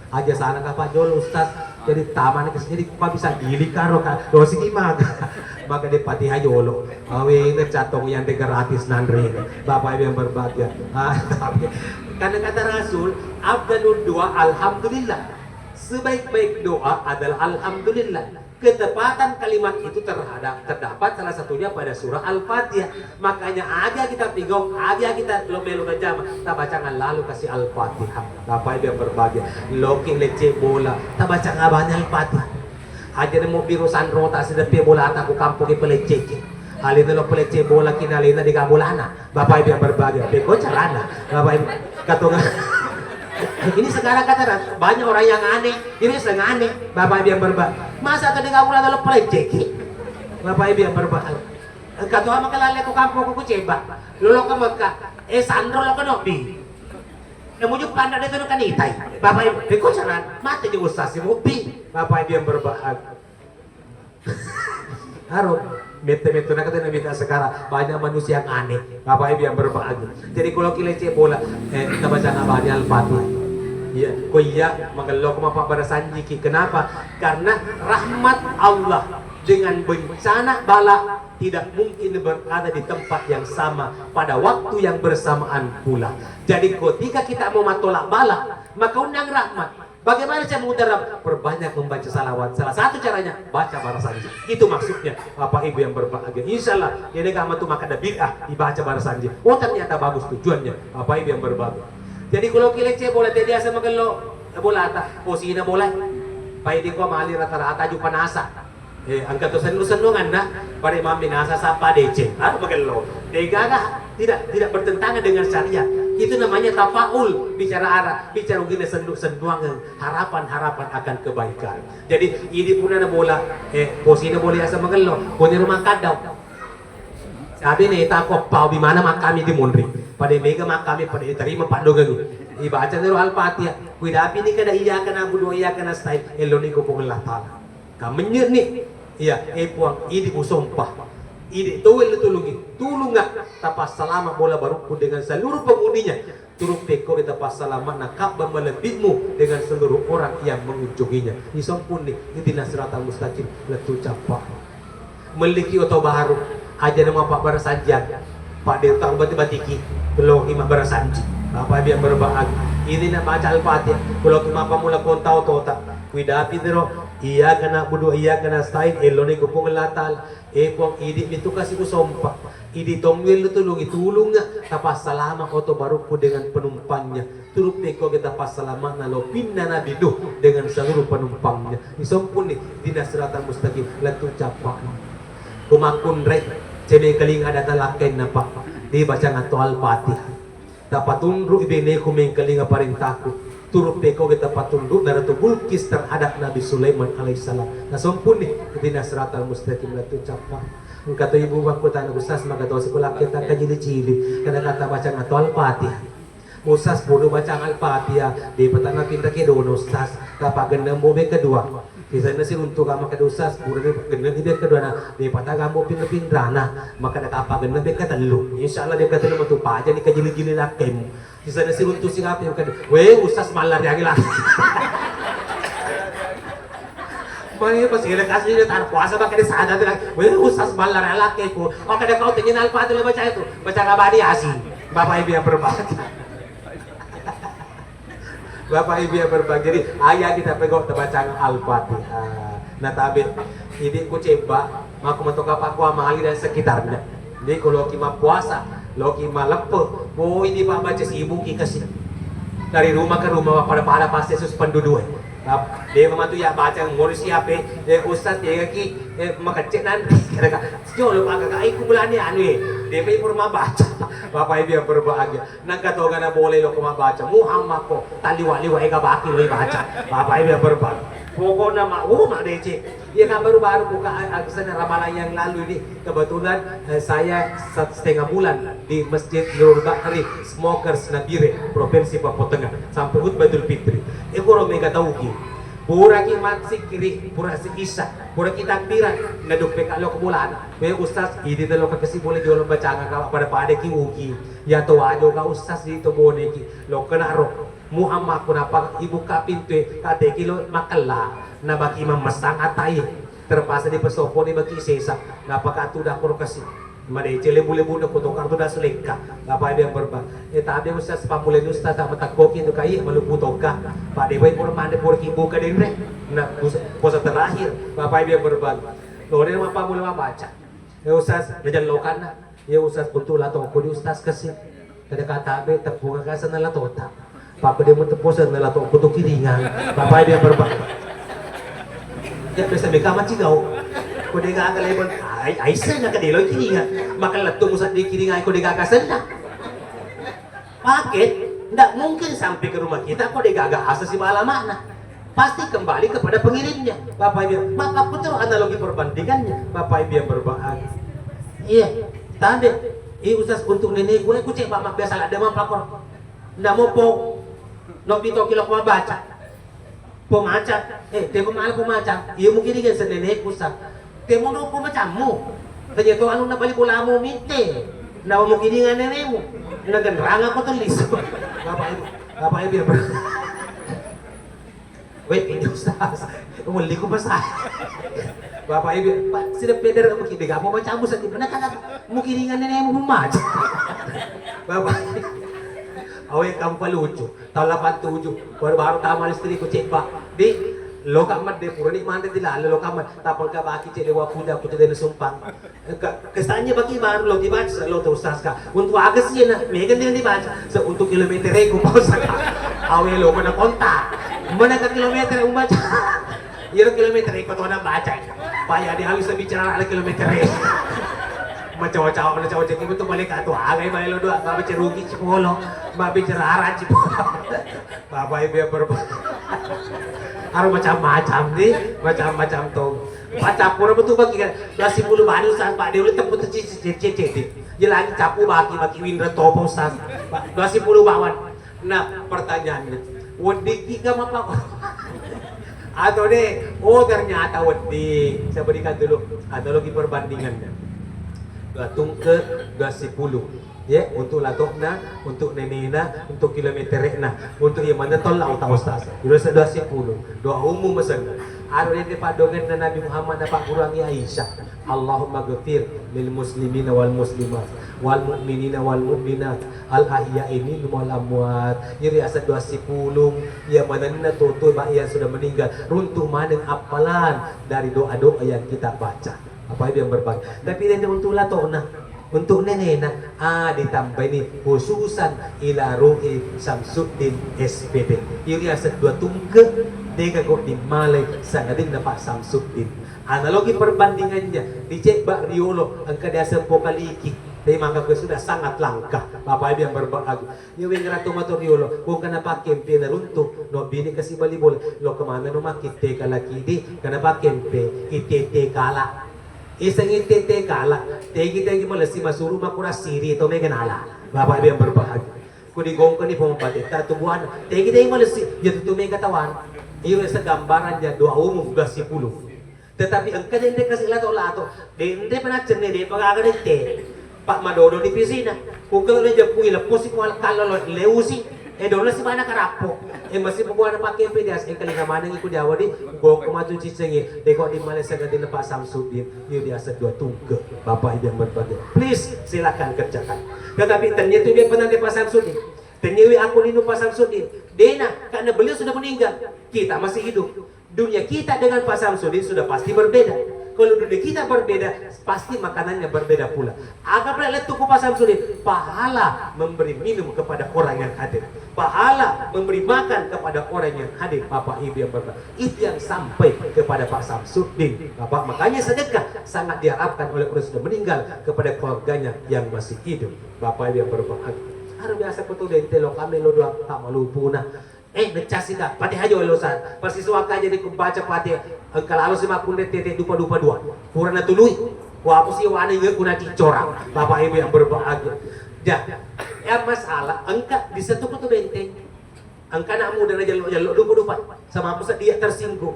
Aja sana kapa jolo Ustaz. Jadi taman kasi jadi kupa pisang gili karo ka dosi maka. Maka dia patih aja olo. Awena catong yang de gratis nanre. Bapak Ibu yang berbahagia. Ah, tapi karena kata Rasul, afdalud doa alhamdulillah. Sebaik-baik doa adalah alhamdulillah. Ketepatan kalimat itu terhadap terdapat salah satunya pada surah Al-Fatihah. Makanya aga kita pigau, aga kita lo melo jama, tabacangan lalu kasih Al-Fatihah. Bapak Ibu yang berbahagia, loki lecce bola, tabacangan banyak Al-Fatihah. Aja nemu biru sanrota sedepi bola tak ku kampung pelecce. Alina lo pelecce bola kinalina di kabolana. Bapak Ibu yang berbahagia, beko carana. Bapak Ibu, katonga. Ini sekarang kata banyak orang yang aneh, ini yang aneh. Bapak Ibu yang berbahagia, masa tadi kamu ada lo pelecce ki? Bapak Ibu yang berbahagia, katonga maka lalle ku kampung ku ceba, lolo ke Mekah, eh sandro lo ke nobi. Namuju panda de tu kan itai. Bapak Ibu, beko carana, mate di ustaz si mupi. Bapak Ibu yang berbahagia. Aro, mette-mette na kata Nabi sekarang banyak manusia yang aneh. Bapak Ibu yang berbahagia. Jadi kalau ki lecce bola, eh, kita baca nabani Al-Fatihah. Iya, ko iya, magello ko mapa barasanjiki. Kenapa? Karena rahmat Allah dengan bencana bala tidak mungkin berada di tempat yang sama pada waktu yang bersamaan pula. Jadi ketika kita mau matolak bala, maka undang rahmat. Bagaimana cara mengundang rahmat? Perbanyak membaca salawat. Salah satu caranya baca barasanji. Itu maksudnya, Bapak Ibu yang berbahagia. Insya Allah, ini kamu tuh maka ada bid'ah dibaca barasanji. Oh ternyata bagus tujuannya, Bapak Ibu yang berbahagia. Jadi kalau ki lecce bola, dia biasa magello bola tak posina bola. Pai di ko mali rata-rata ju panasa. Eh, engka to sennu-sennunganna, pare mamminasa sappa deceng. Aro magello. Degaga tidak tidak bertentangan dengan syariat. Itu namanya tafaul, bicara arah, bicara ugina sennu-sennuangeng, harapan-harapan akan kebaikan. Jadi idi punna na bola, eh, posina bola asa magello, koni rumah kadau. Sabi ne tako pau di mana makami di munri. Pada mega makami pada terima pak dogengi. Ibaca nero Al-Fatihah. Kuidapi ni kada iya kana budu iya kana stai, eloni ko Puang Allah Taala. Kamennyeni, iya, eh Puang, idi usompa, idi towel tulungi, tulunga tapassalama bola barukku dengan seluruh penghuninya. Turung pekko kita passalamana kabba malebbi'mu dengan seluruh orang yang mengunjunginya. Isompunni, ihdina siratal mustaqim, lettu cappa. Melliki oto baru, aja nama pabbarasanjiang. Pak Deta ubati-batiki, loki mabbarasanji. Bapak Ibu yang berbahagia, ini nak baca Al-Fatihah, loki mappammula konta otota. Kuidapi tero, iyyaka na'budu wa iyyaka nasta'in, elloni ku Puang Allah Taala. Eh Puang, idi mitu kasi usompa, idi tommi lu tulungi, tulunga tapassalama oto barukku dengan penumpangnya. Turung pekko kita passalamana lo pinna Nabi Nuh dengan seluruh penumpangnya. Isompunni, ihdina siratal mustaqim, lettu cappa. Kumakkunre, cebe kelinga data lakkainna, Pak. Dibaca ngatto Al-Fatihah. Tapatunrui beneku mengkalinga parentaku. Turung pekko kita patunruna Ratu Bulqis terhadap Nabi Sulaiman alaihissalam. Nasompunni, ihdina siratal mustaqim, lettu cappa. Engka to ibu makkutana, Ustaz, maka to sekolah kita kajili-jili. Kada kata baca ngatto Al-Fatihah. Ustaz, pura bacang Al-Fatihah, depa tana pinra kedono, Ustaz. Kapagenneng bobe kedua. Sisenna siruntu kama kada, Ustaz, pura genneng ibe kedua na, depa tagambo pinra-pinrana. Maka da kapagenneng be ketellu. Insya Allah be ketellu metu paja ni kajili-jili lakkemu. Sisenna siruntu sirapi kada. We, Ustaz, mallari angi lah. Mane pas gila kasih dia tar puasa maka dia sadar dia. We, Ustaz, mallari lakkeku. Oh, kada kau tengin Al-Fatihah baca itu. Baca kabadi asin. Bapak Ibu yang berbahagia. Bapak Ibu yang berbahagia, jadi ayah kita pegok tebacang Al-Fatihah. Nah tabe, ini ku cemba, maka matoka Pak Kuamali dan sekitarnya. Jadi kalau ki puasa, lo ki maleppe, oh ini Pak baca sibuk ki kasih. Dari rumah ke rumah pada-pada pasti sus penduduk. Dewa matu ya baca ngurus siapa, eh Ustaz ya ki, eh makecek nanti. Kira-kira, jolo Pak kakak, iku bulan ya anu, eh, dewa pura baca. Bapak Ibu yang berbahagia, nengka toga na boleh lo ko mabbaca Muhammad ko, taliwa-liwa ega baki lo baca. Bapak Ibu yang berbahagia, pokoknya mak, uh, mak dece. Iya, kan baru-baru buka, eh, sana ramalan yang lalu ini, kebetulan, eh, saya set-, setengah bulan di Masjid Nurul Bahri, Smokers Nabire, Provinsi Papua Tengah, sampai Khutbatul Fitri. Eh, koro mega taugi. Puraki massikkiri, pura si isa, puraki takbiran, naduppe ka lo ke bolana. We ustaz, idi te lo ka kasi boleh jual bacaan ka pada-pada ki ugi. Ya to wajo ka ustaz di to bone ki. Lo kena ro. Muhammad, kenapa ibu ka pintu e? Kate ki lo makella. Na baki mamesang atai. Terpaksa di pesopo ni baki sesa. Napa ka tu dakor kasi. Madeceng lebu-lebunna ko tokang tu dasu lekka. Bapak Ibu yang berbahagia. Eh, tabe ustaz, pammulai ustaz tak matakkoki tu kai malupu tokka. Pak Dewa pura mande pura kibuka denre. Nah, puasa, puasa terakhir. Bapak Ibu yang berbahagia. Lore ma pammulai mabaca. Ya ustaz, najallokanna. Ya ustaz, untuk lato ko di ustaz kasi. Kada kata be tepung ka senna latota. Papa dia mau tepung senna lato ko to kiringan. Bapak dia berbahagia. Ya biasa meka macigau. Ko de gaga lebon, ai, ai senna ka delo kiringan. Maka lettu musa di kiringan ko de gaga senna. Paket, ndak mungkin sampai ke rumah kita ko de gaga asa si bala makna. Pasti kembali kepada pengirimnya. Bapak Ibu, maka putar analogi perbandingannya. Bapak Ibu yang berbahagia. Iya, tadi, i ustaz untuk nenek gue, ku cek bapak biasa ada mah pakor. Namo po, no pito kilo ko baca. Pemaca, eh, teko mala pemaca. Iya mungkin dia senene kusa. Temo no pemacamu. Tanya to anu na bali bolamu mite. Na mungkin dia nenemu. Na genrang aku tulis. Bapak Ibu, Bapak Ibu ya, Bro. Weh, ini ustaz. Weli ku pasai. Bapak Ibu, Pak, sida peder aku kide kamu baca amu sati. Benar kan? Mungkin dia nenemu pemaca. Bapak Ibu. Awe kamu palucu. Tahun delapan tujuh, baru-baru tamat listrik ku cek, Pak. Di, lo kamar de pura ni mande di lalo lo kamar. Tapang ka baki cek dewa puja ku cek de sumpang. Ke, kesannya baki baru lo dibaca, lo tuh ustaz ka. Untuk aga sih na, mega dia dibaca. Se untuk kilometer ku pausa ka. Awe lo mana kontak. Mana ke kilometer umbaca. Iyaro kilometer iko tona baca. Paya di awis bicara ada kilometer. Macawa-cawa, macawa-cawa itu balik atau agai balik lo doa, babi cerugi cipolo, babi cerara cipolo. Bapak Ibu yang berbahagia. Aro macam-macam nih, macam-macam tuh. Baca pura betul bagi kan. Dua sipulu baru sang Pak Dewi tepuk cici cici cici. Jelang capu bagi bagi Windra Topo sang. Dua sipulu bawan. Nah, pertanyaannya, wedding ki ga mappa-, atau deh, oh ternyata wedding. Saya berikan dulu analogi perbandingannya. Dua tungke, dua sipulu. Ya, untuk latokna, untuk nenena, untuk kilometerna, untuk yang mana tolak otak ustaz. Dua dua sipulu, dua umum mesen. Aro deh padongenna Nabi Muhammad na pagguruangi Aisyah. Allahumma ghafir lil muslimina wal muslimat wal mu'minina wal mu'minat al ahya'i minhum wal amwat. Iri asa dua sipulung iya manenna toto ba yang sudah meninggal, runtu maneng appalan dari doa-doa yang kita baca. Apa itu yang berbagi? Tapi ini untuk latona, untuk nenena, ah ditambaini khususan ila ruhi Samsuddin S P D. Iri asa dua tungke dega kok dimale sangadinna Pak Samsuddin. Analogi perbandingannya, dicek bak riolo, engka diaseng pokaliki, tapi maka ke sudah sangat langka. Bapak Ibu yang berbahagia. Iya weng ratu mato riolo, kong kana pakkempe na runtu, no bini kasi bali bola, lo kemana no makitte kala kidi, kana pakkempe, itete kala. Iseng itete kala, tegi tegi malesi masuru makura siri to mega nala. Bapak Ibu yang berbahagia. Ku digongkoni pemempatetta tu buana, tegi tegi malesi, ya tutu mega tawana. Iya segambaran ya dua umum dua sipulu. Tetapi engka denre kasi lato-lato, denre panaccenne de pagaga dette. Pak madodo di pisina. Kuke le jeppu ileppo si kuala kallolo leusi. E dona si bana karappo. E masi pembuana pakai pedas e kalinga maneng iku diawadi. Goko matu cicengi. Deko di Malaysia ganti Pak Samsudin. Yo diasa dua tungke. Bapak Ibu yang berbahagia. Please silakan kerjakan. Tetapi ternyata dia pernah di Pak Samsudin. Ternyata aku ninu Pak Samsudin. Dena, karena beliau sudah meninggal. Kita masih hidup. Dunia kita dengan Pak Samsudin sudah pasti berbeda. Kalau dunia kita berbeda, pasti makanannya berbeda pula. Anggaplah lettuku Pak Samsudin, pahala memberi minum kepada orang yang hadir. pahala memberi makan kepada orang yang hadir, Bapak Ibu yang berbahagia. Itu yang sampai kepada Pak Samsudin, Bapak. Makanya sedekah sangat diharapkan oleh orang sudah meninggal kepada keluarganya yang masih hidup, Bapak Ibu yang berbahagia. Harus biasa kutu dente lo kami lo dua tak malupuna. Eh, necasi ka, Fatihah aja lo sa. Pasti suaka jadi ku baca Fatihah. Engka lalo si makunde tete dupa-dupa dua. Kurang na tului. Wa aku si wane nge kuna cicora. Bapak Ibu yang berbahagia. Ya, ya masalah engka di satu kutu benteng. Engka anak muda na jelo-jelo dupa-dupa. Sama aku sedia tersinggung.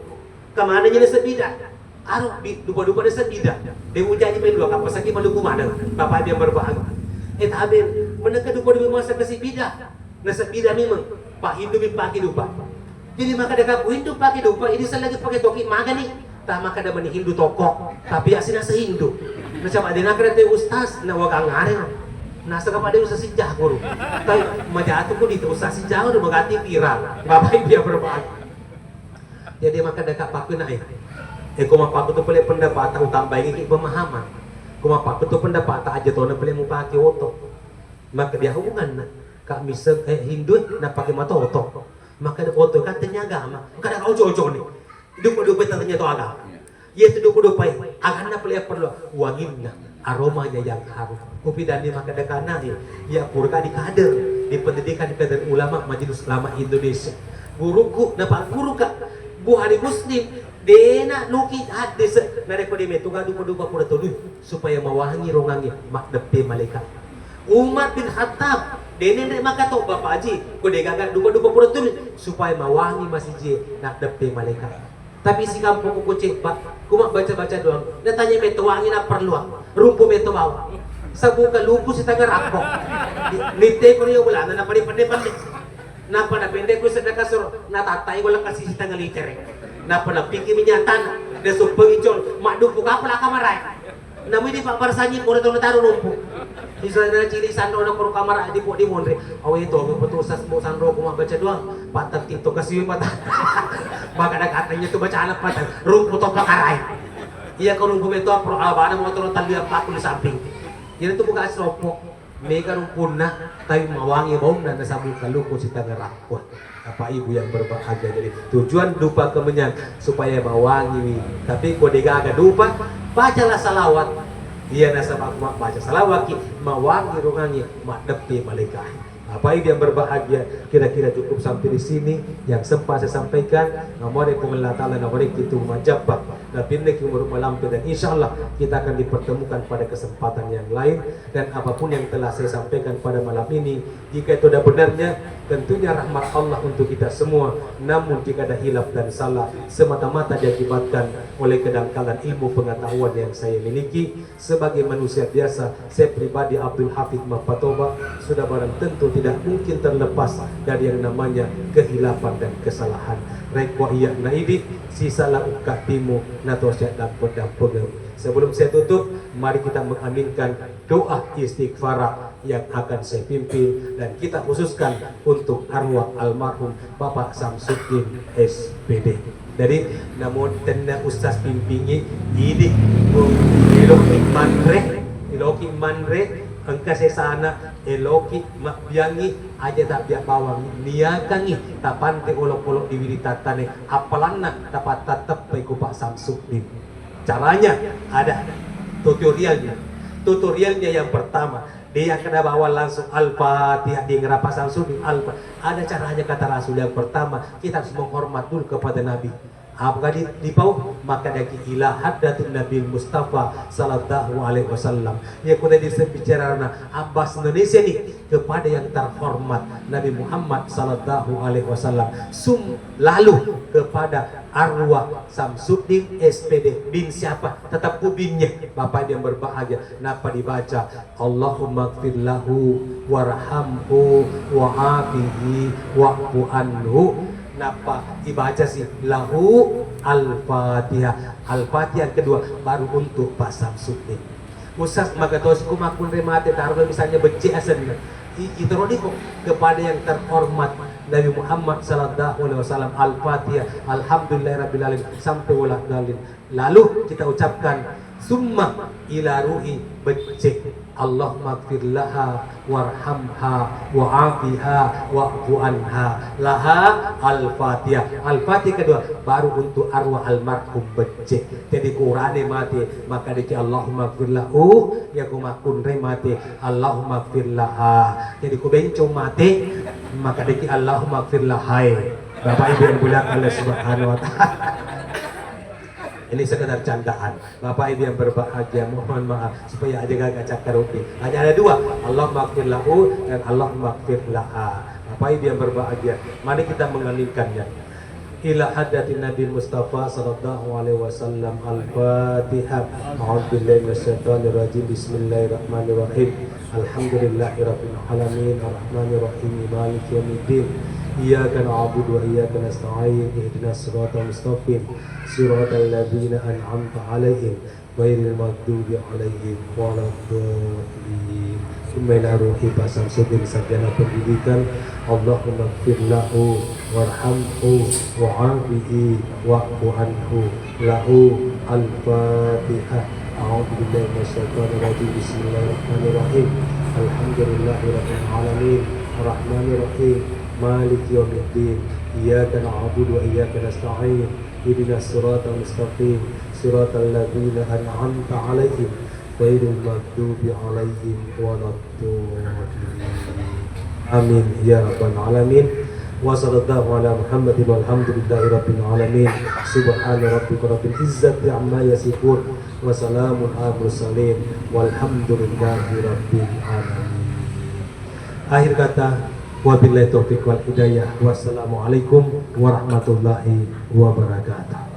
Kemana jadi sebida? Aro, bi-, dupa-dupa desa bida. Dewa jaji main dua kapal sakit malu kumana. Bapak dia berbahagia. Eh, tabe, meneka dupa-dupa masa kasi bida. Nasa bida memang. Pak Hindu bin paki dupa. Jadi maka dekat Hindu paki dupa, ini saya lagi pakai toki maga nih. Tak maka ada meni Hindu toko, tapi asli nasa Hindu. Macam ada nak ada ustaz, na wagang are. Nasa kepada ustaz sijah guru. Tapi majatu ku di ustaz sijah udah mengganti viral. Bapak dia berbahagia. Jadi maka dekat paku na eh. Eh, ko mappaku tu pole pendapat, utambai ki pemahaman. Ko mappaku tu pendapat, aja tona pole mupake oto. Maka dia hubungan na. Kak miseng, eh, Hindu, eh, na pake mata oto. Maka ada oto kan tanya agama. Kada kau jojo ni. Dupa-dupa tanya tu agama. Iya tu dupa-dupa. Agama pole perlu. Wanginna. Aromanya yang harum. Kupi dan lima kedekana, ya, purka di kader, di pendidikan kader ulama Majelis Ulama Indonesia. Guruku, napa guruka, Bukhari Muslim, dena nuki hadis, narekko di metu gadu dupa pura tolu, supaya mawangi rongangi, mak deppe malaikat. Umar bin Khattab, dene nrek maka to Bapak Haji, ko de gaga dupa dupa pura tolu, supaya mawangi masiji, nak deppe malaikat. Tapi si kampung ku cek, Pak, kuma baca-baca doang. Natanya meto wangi na perluang. Rumpu meto bawang. Sabuka luku si tangga rakko. Nitte ko rio bulana na pade pade pade. Napa na pendek ku sedekah suro. Na tatai ko lekasi si tangga litere. Napa na piki minyak tanah. De supeng icol. Mak dupu kapal aka marai. Namui di Pak Barsanyi, pura tau nataro rumpu. Di sana cili sandro na koro kamar di po di monre. Awe to, apa tu sas mo sandro ku mabbaca doang. Patah TikTok kasi patah. Maka ada katanya tu baca anak patah. Rumpu to pakarai. Iya ko rumpu meto pro abana motor tali apa aku di samping. Jadi tu buka sopo. Mega rumpunna, tapi mawangi baunna nasabu kaluku si tangerang. Wah, Bapak Ibu yang berbahagia, jadi tujuan dupa kemenyan supaya mawangi wi. Tapi ko degaga dupa, bacalah salawat. Iya nasaba aku baca salawat ki mawangi rongangi maddeppe malaikat. Bapak Ibu yang berbahagia, kira-kira cukup sampai di sini yang sempat saya sampaikan. Namore Puang Allah Ta'ala, namore kita majappa, tapi ini umur malampe dan insya Allah kita akan dipertemukan pada kesempatan yang lain. Dan apapun yang telah saya sampaikan pada malam ini, jika itu ada benarnya, tentunya rahmat Allah untuk kita semua. Namun jika ada hilaf dan salah, semata-mata diakibatkan oleh kedangkalan ilmu pengetahuan yang saya miliki. Sebagai manusia biasa, saya pribadi Abdul Hafid Mapatoba sudah barang tentu tidak mungkin terlepas dari yang namanya kehilafan dan kesalahan. Rekko iya naidi, sisala ukkatimu, nato siaddampeng-dampengeng. Sebelum saya tutup, mari kita mengaminkan doa istighfar yang akan saya pimpin dan kita khususkan untuk arwah almarhum Bapak Samsudin S P D. Jadi, namun tenna Ustaz pimpingi, idi, bu, eloki manre, eloki manre, engka sesana, eloki mabbiangi, aja tak biak bawang, niakangi, tapante olok-olok di wiri tattane, appalanna tapattatteppai ku Pak Samsudin. Caranya ada tutorialnya. Tutorialnya yang pertama, dia kena bawa langsung Al-Fatihah, dia ngerapasang sunnah Al-Fatihah. Ada caranya kata Rasul. Yang pertama, kita harus menghormat dulu kepada Nabi. Apa di, di pau? Maka dari ila hadratun Nabi Mustafa sallallahu alaihi wasallam. Ya, kita di bicara na Abbas Indonesia nih kepada yang terhormat Nabi Muhammad sallallahu alaihi wasallam. Sum lalu kepada arwah Samsudin S P D bin siapa? Tetap ku binnya. Bapak yang berbahagia. Napa dibaca? Allahumma gfir lahu warhamhu wa'afihi wa'fu anhu. Napa dibaca sih? Lahu Al-Fatihah. Al-Fatihah yang kedua baru untuk Pak Samsudin. Ustaz, maka tos ku makkunre mate, taruh misalnya becek asenna. I-, iteroni kok kepada yang terhormat Nabi Muhammad sallallahu alaihi wasallam, Al-Fatihah, Alhamdulillahirabbil alamin, sampai wala dalin. Lalu kita ucapkan, Summa ila ruhi becce. Allahumma gfir laha warhamha wa'afiha wa'fu anha. Laha Al-Fatihah. Al-Fatihah kedua, baru untuk arwah almarhum becce. Jadi kurane mate, maka deki Allahumma gfir lahu, ya ku makkunre mate, Allahumma gfir laha. Jadi ku bencong mate, maka deki Allahumma gfir lahai. Bapak Ibu yang dimuliakan Allah Subhanahu wa Ta'ala. Ini sekedar candaan. Bapak Ibu yang berbahagia, mohon maaf supaya aja gak cakkaruk. Hanya ada dua, Allahumma gfir lahu dan Allahumma gfir laha. Bapak Ibu yang berbahagia, mari kita mengamingkannya. Ila hadratin Nabi Mustafa sallallahu alaihi wasallam. Al-Fatihah. A'udzubillahi minasyaitonirrajim. Bismillahirrahmanirrahim. Alhamdulillahirabbil alamin. Arrahmanirrahim. Maliki yaumiddin. Iyyaka na'budu wa iyyaka nasta'in. Ihdinas siratal mustaqim. Siratal ladzina an'amta 'alaihim ghairil maghdubi 'alaihim waladdallin. Summa ila ruhi Pak Samsudin, Sarjana Pendidikan. Allahumma gfir lahu warhamhu wa'afihi wa'fu anhu. Lahu. Al-Fatihah. A'udzubillahi minasyaitonirrajim. Bismillahirrahmanirrahim. Alhamdulillahirabbil alamin. Arrahmanirrahim. Maliki yaumiddin. Iyyaka na'budu wa iyyaka nasta'in. Ihdinas siratal mustaqim. Siratal ladzina an'amta 'alaihim ghairil maghdubi 'alaihim waladdallin. Amin ya rabbal alamin. Wa sallallahu ala Muhammadin walhamdulillahi rabbil alamin. Subhana rabbika rabbil izzati amma yasifun. Wa salamun ala mursalin. Walhamdulillahi rabbil alamin. Akhir kata, wabillahi taufiq wal hidayah. Wassalamualaikum warahmatullahi wabarakatuh.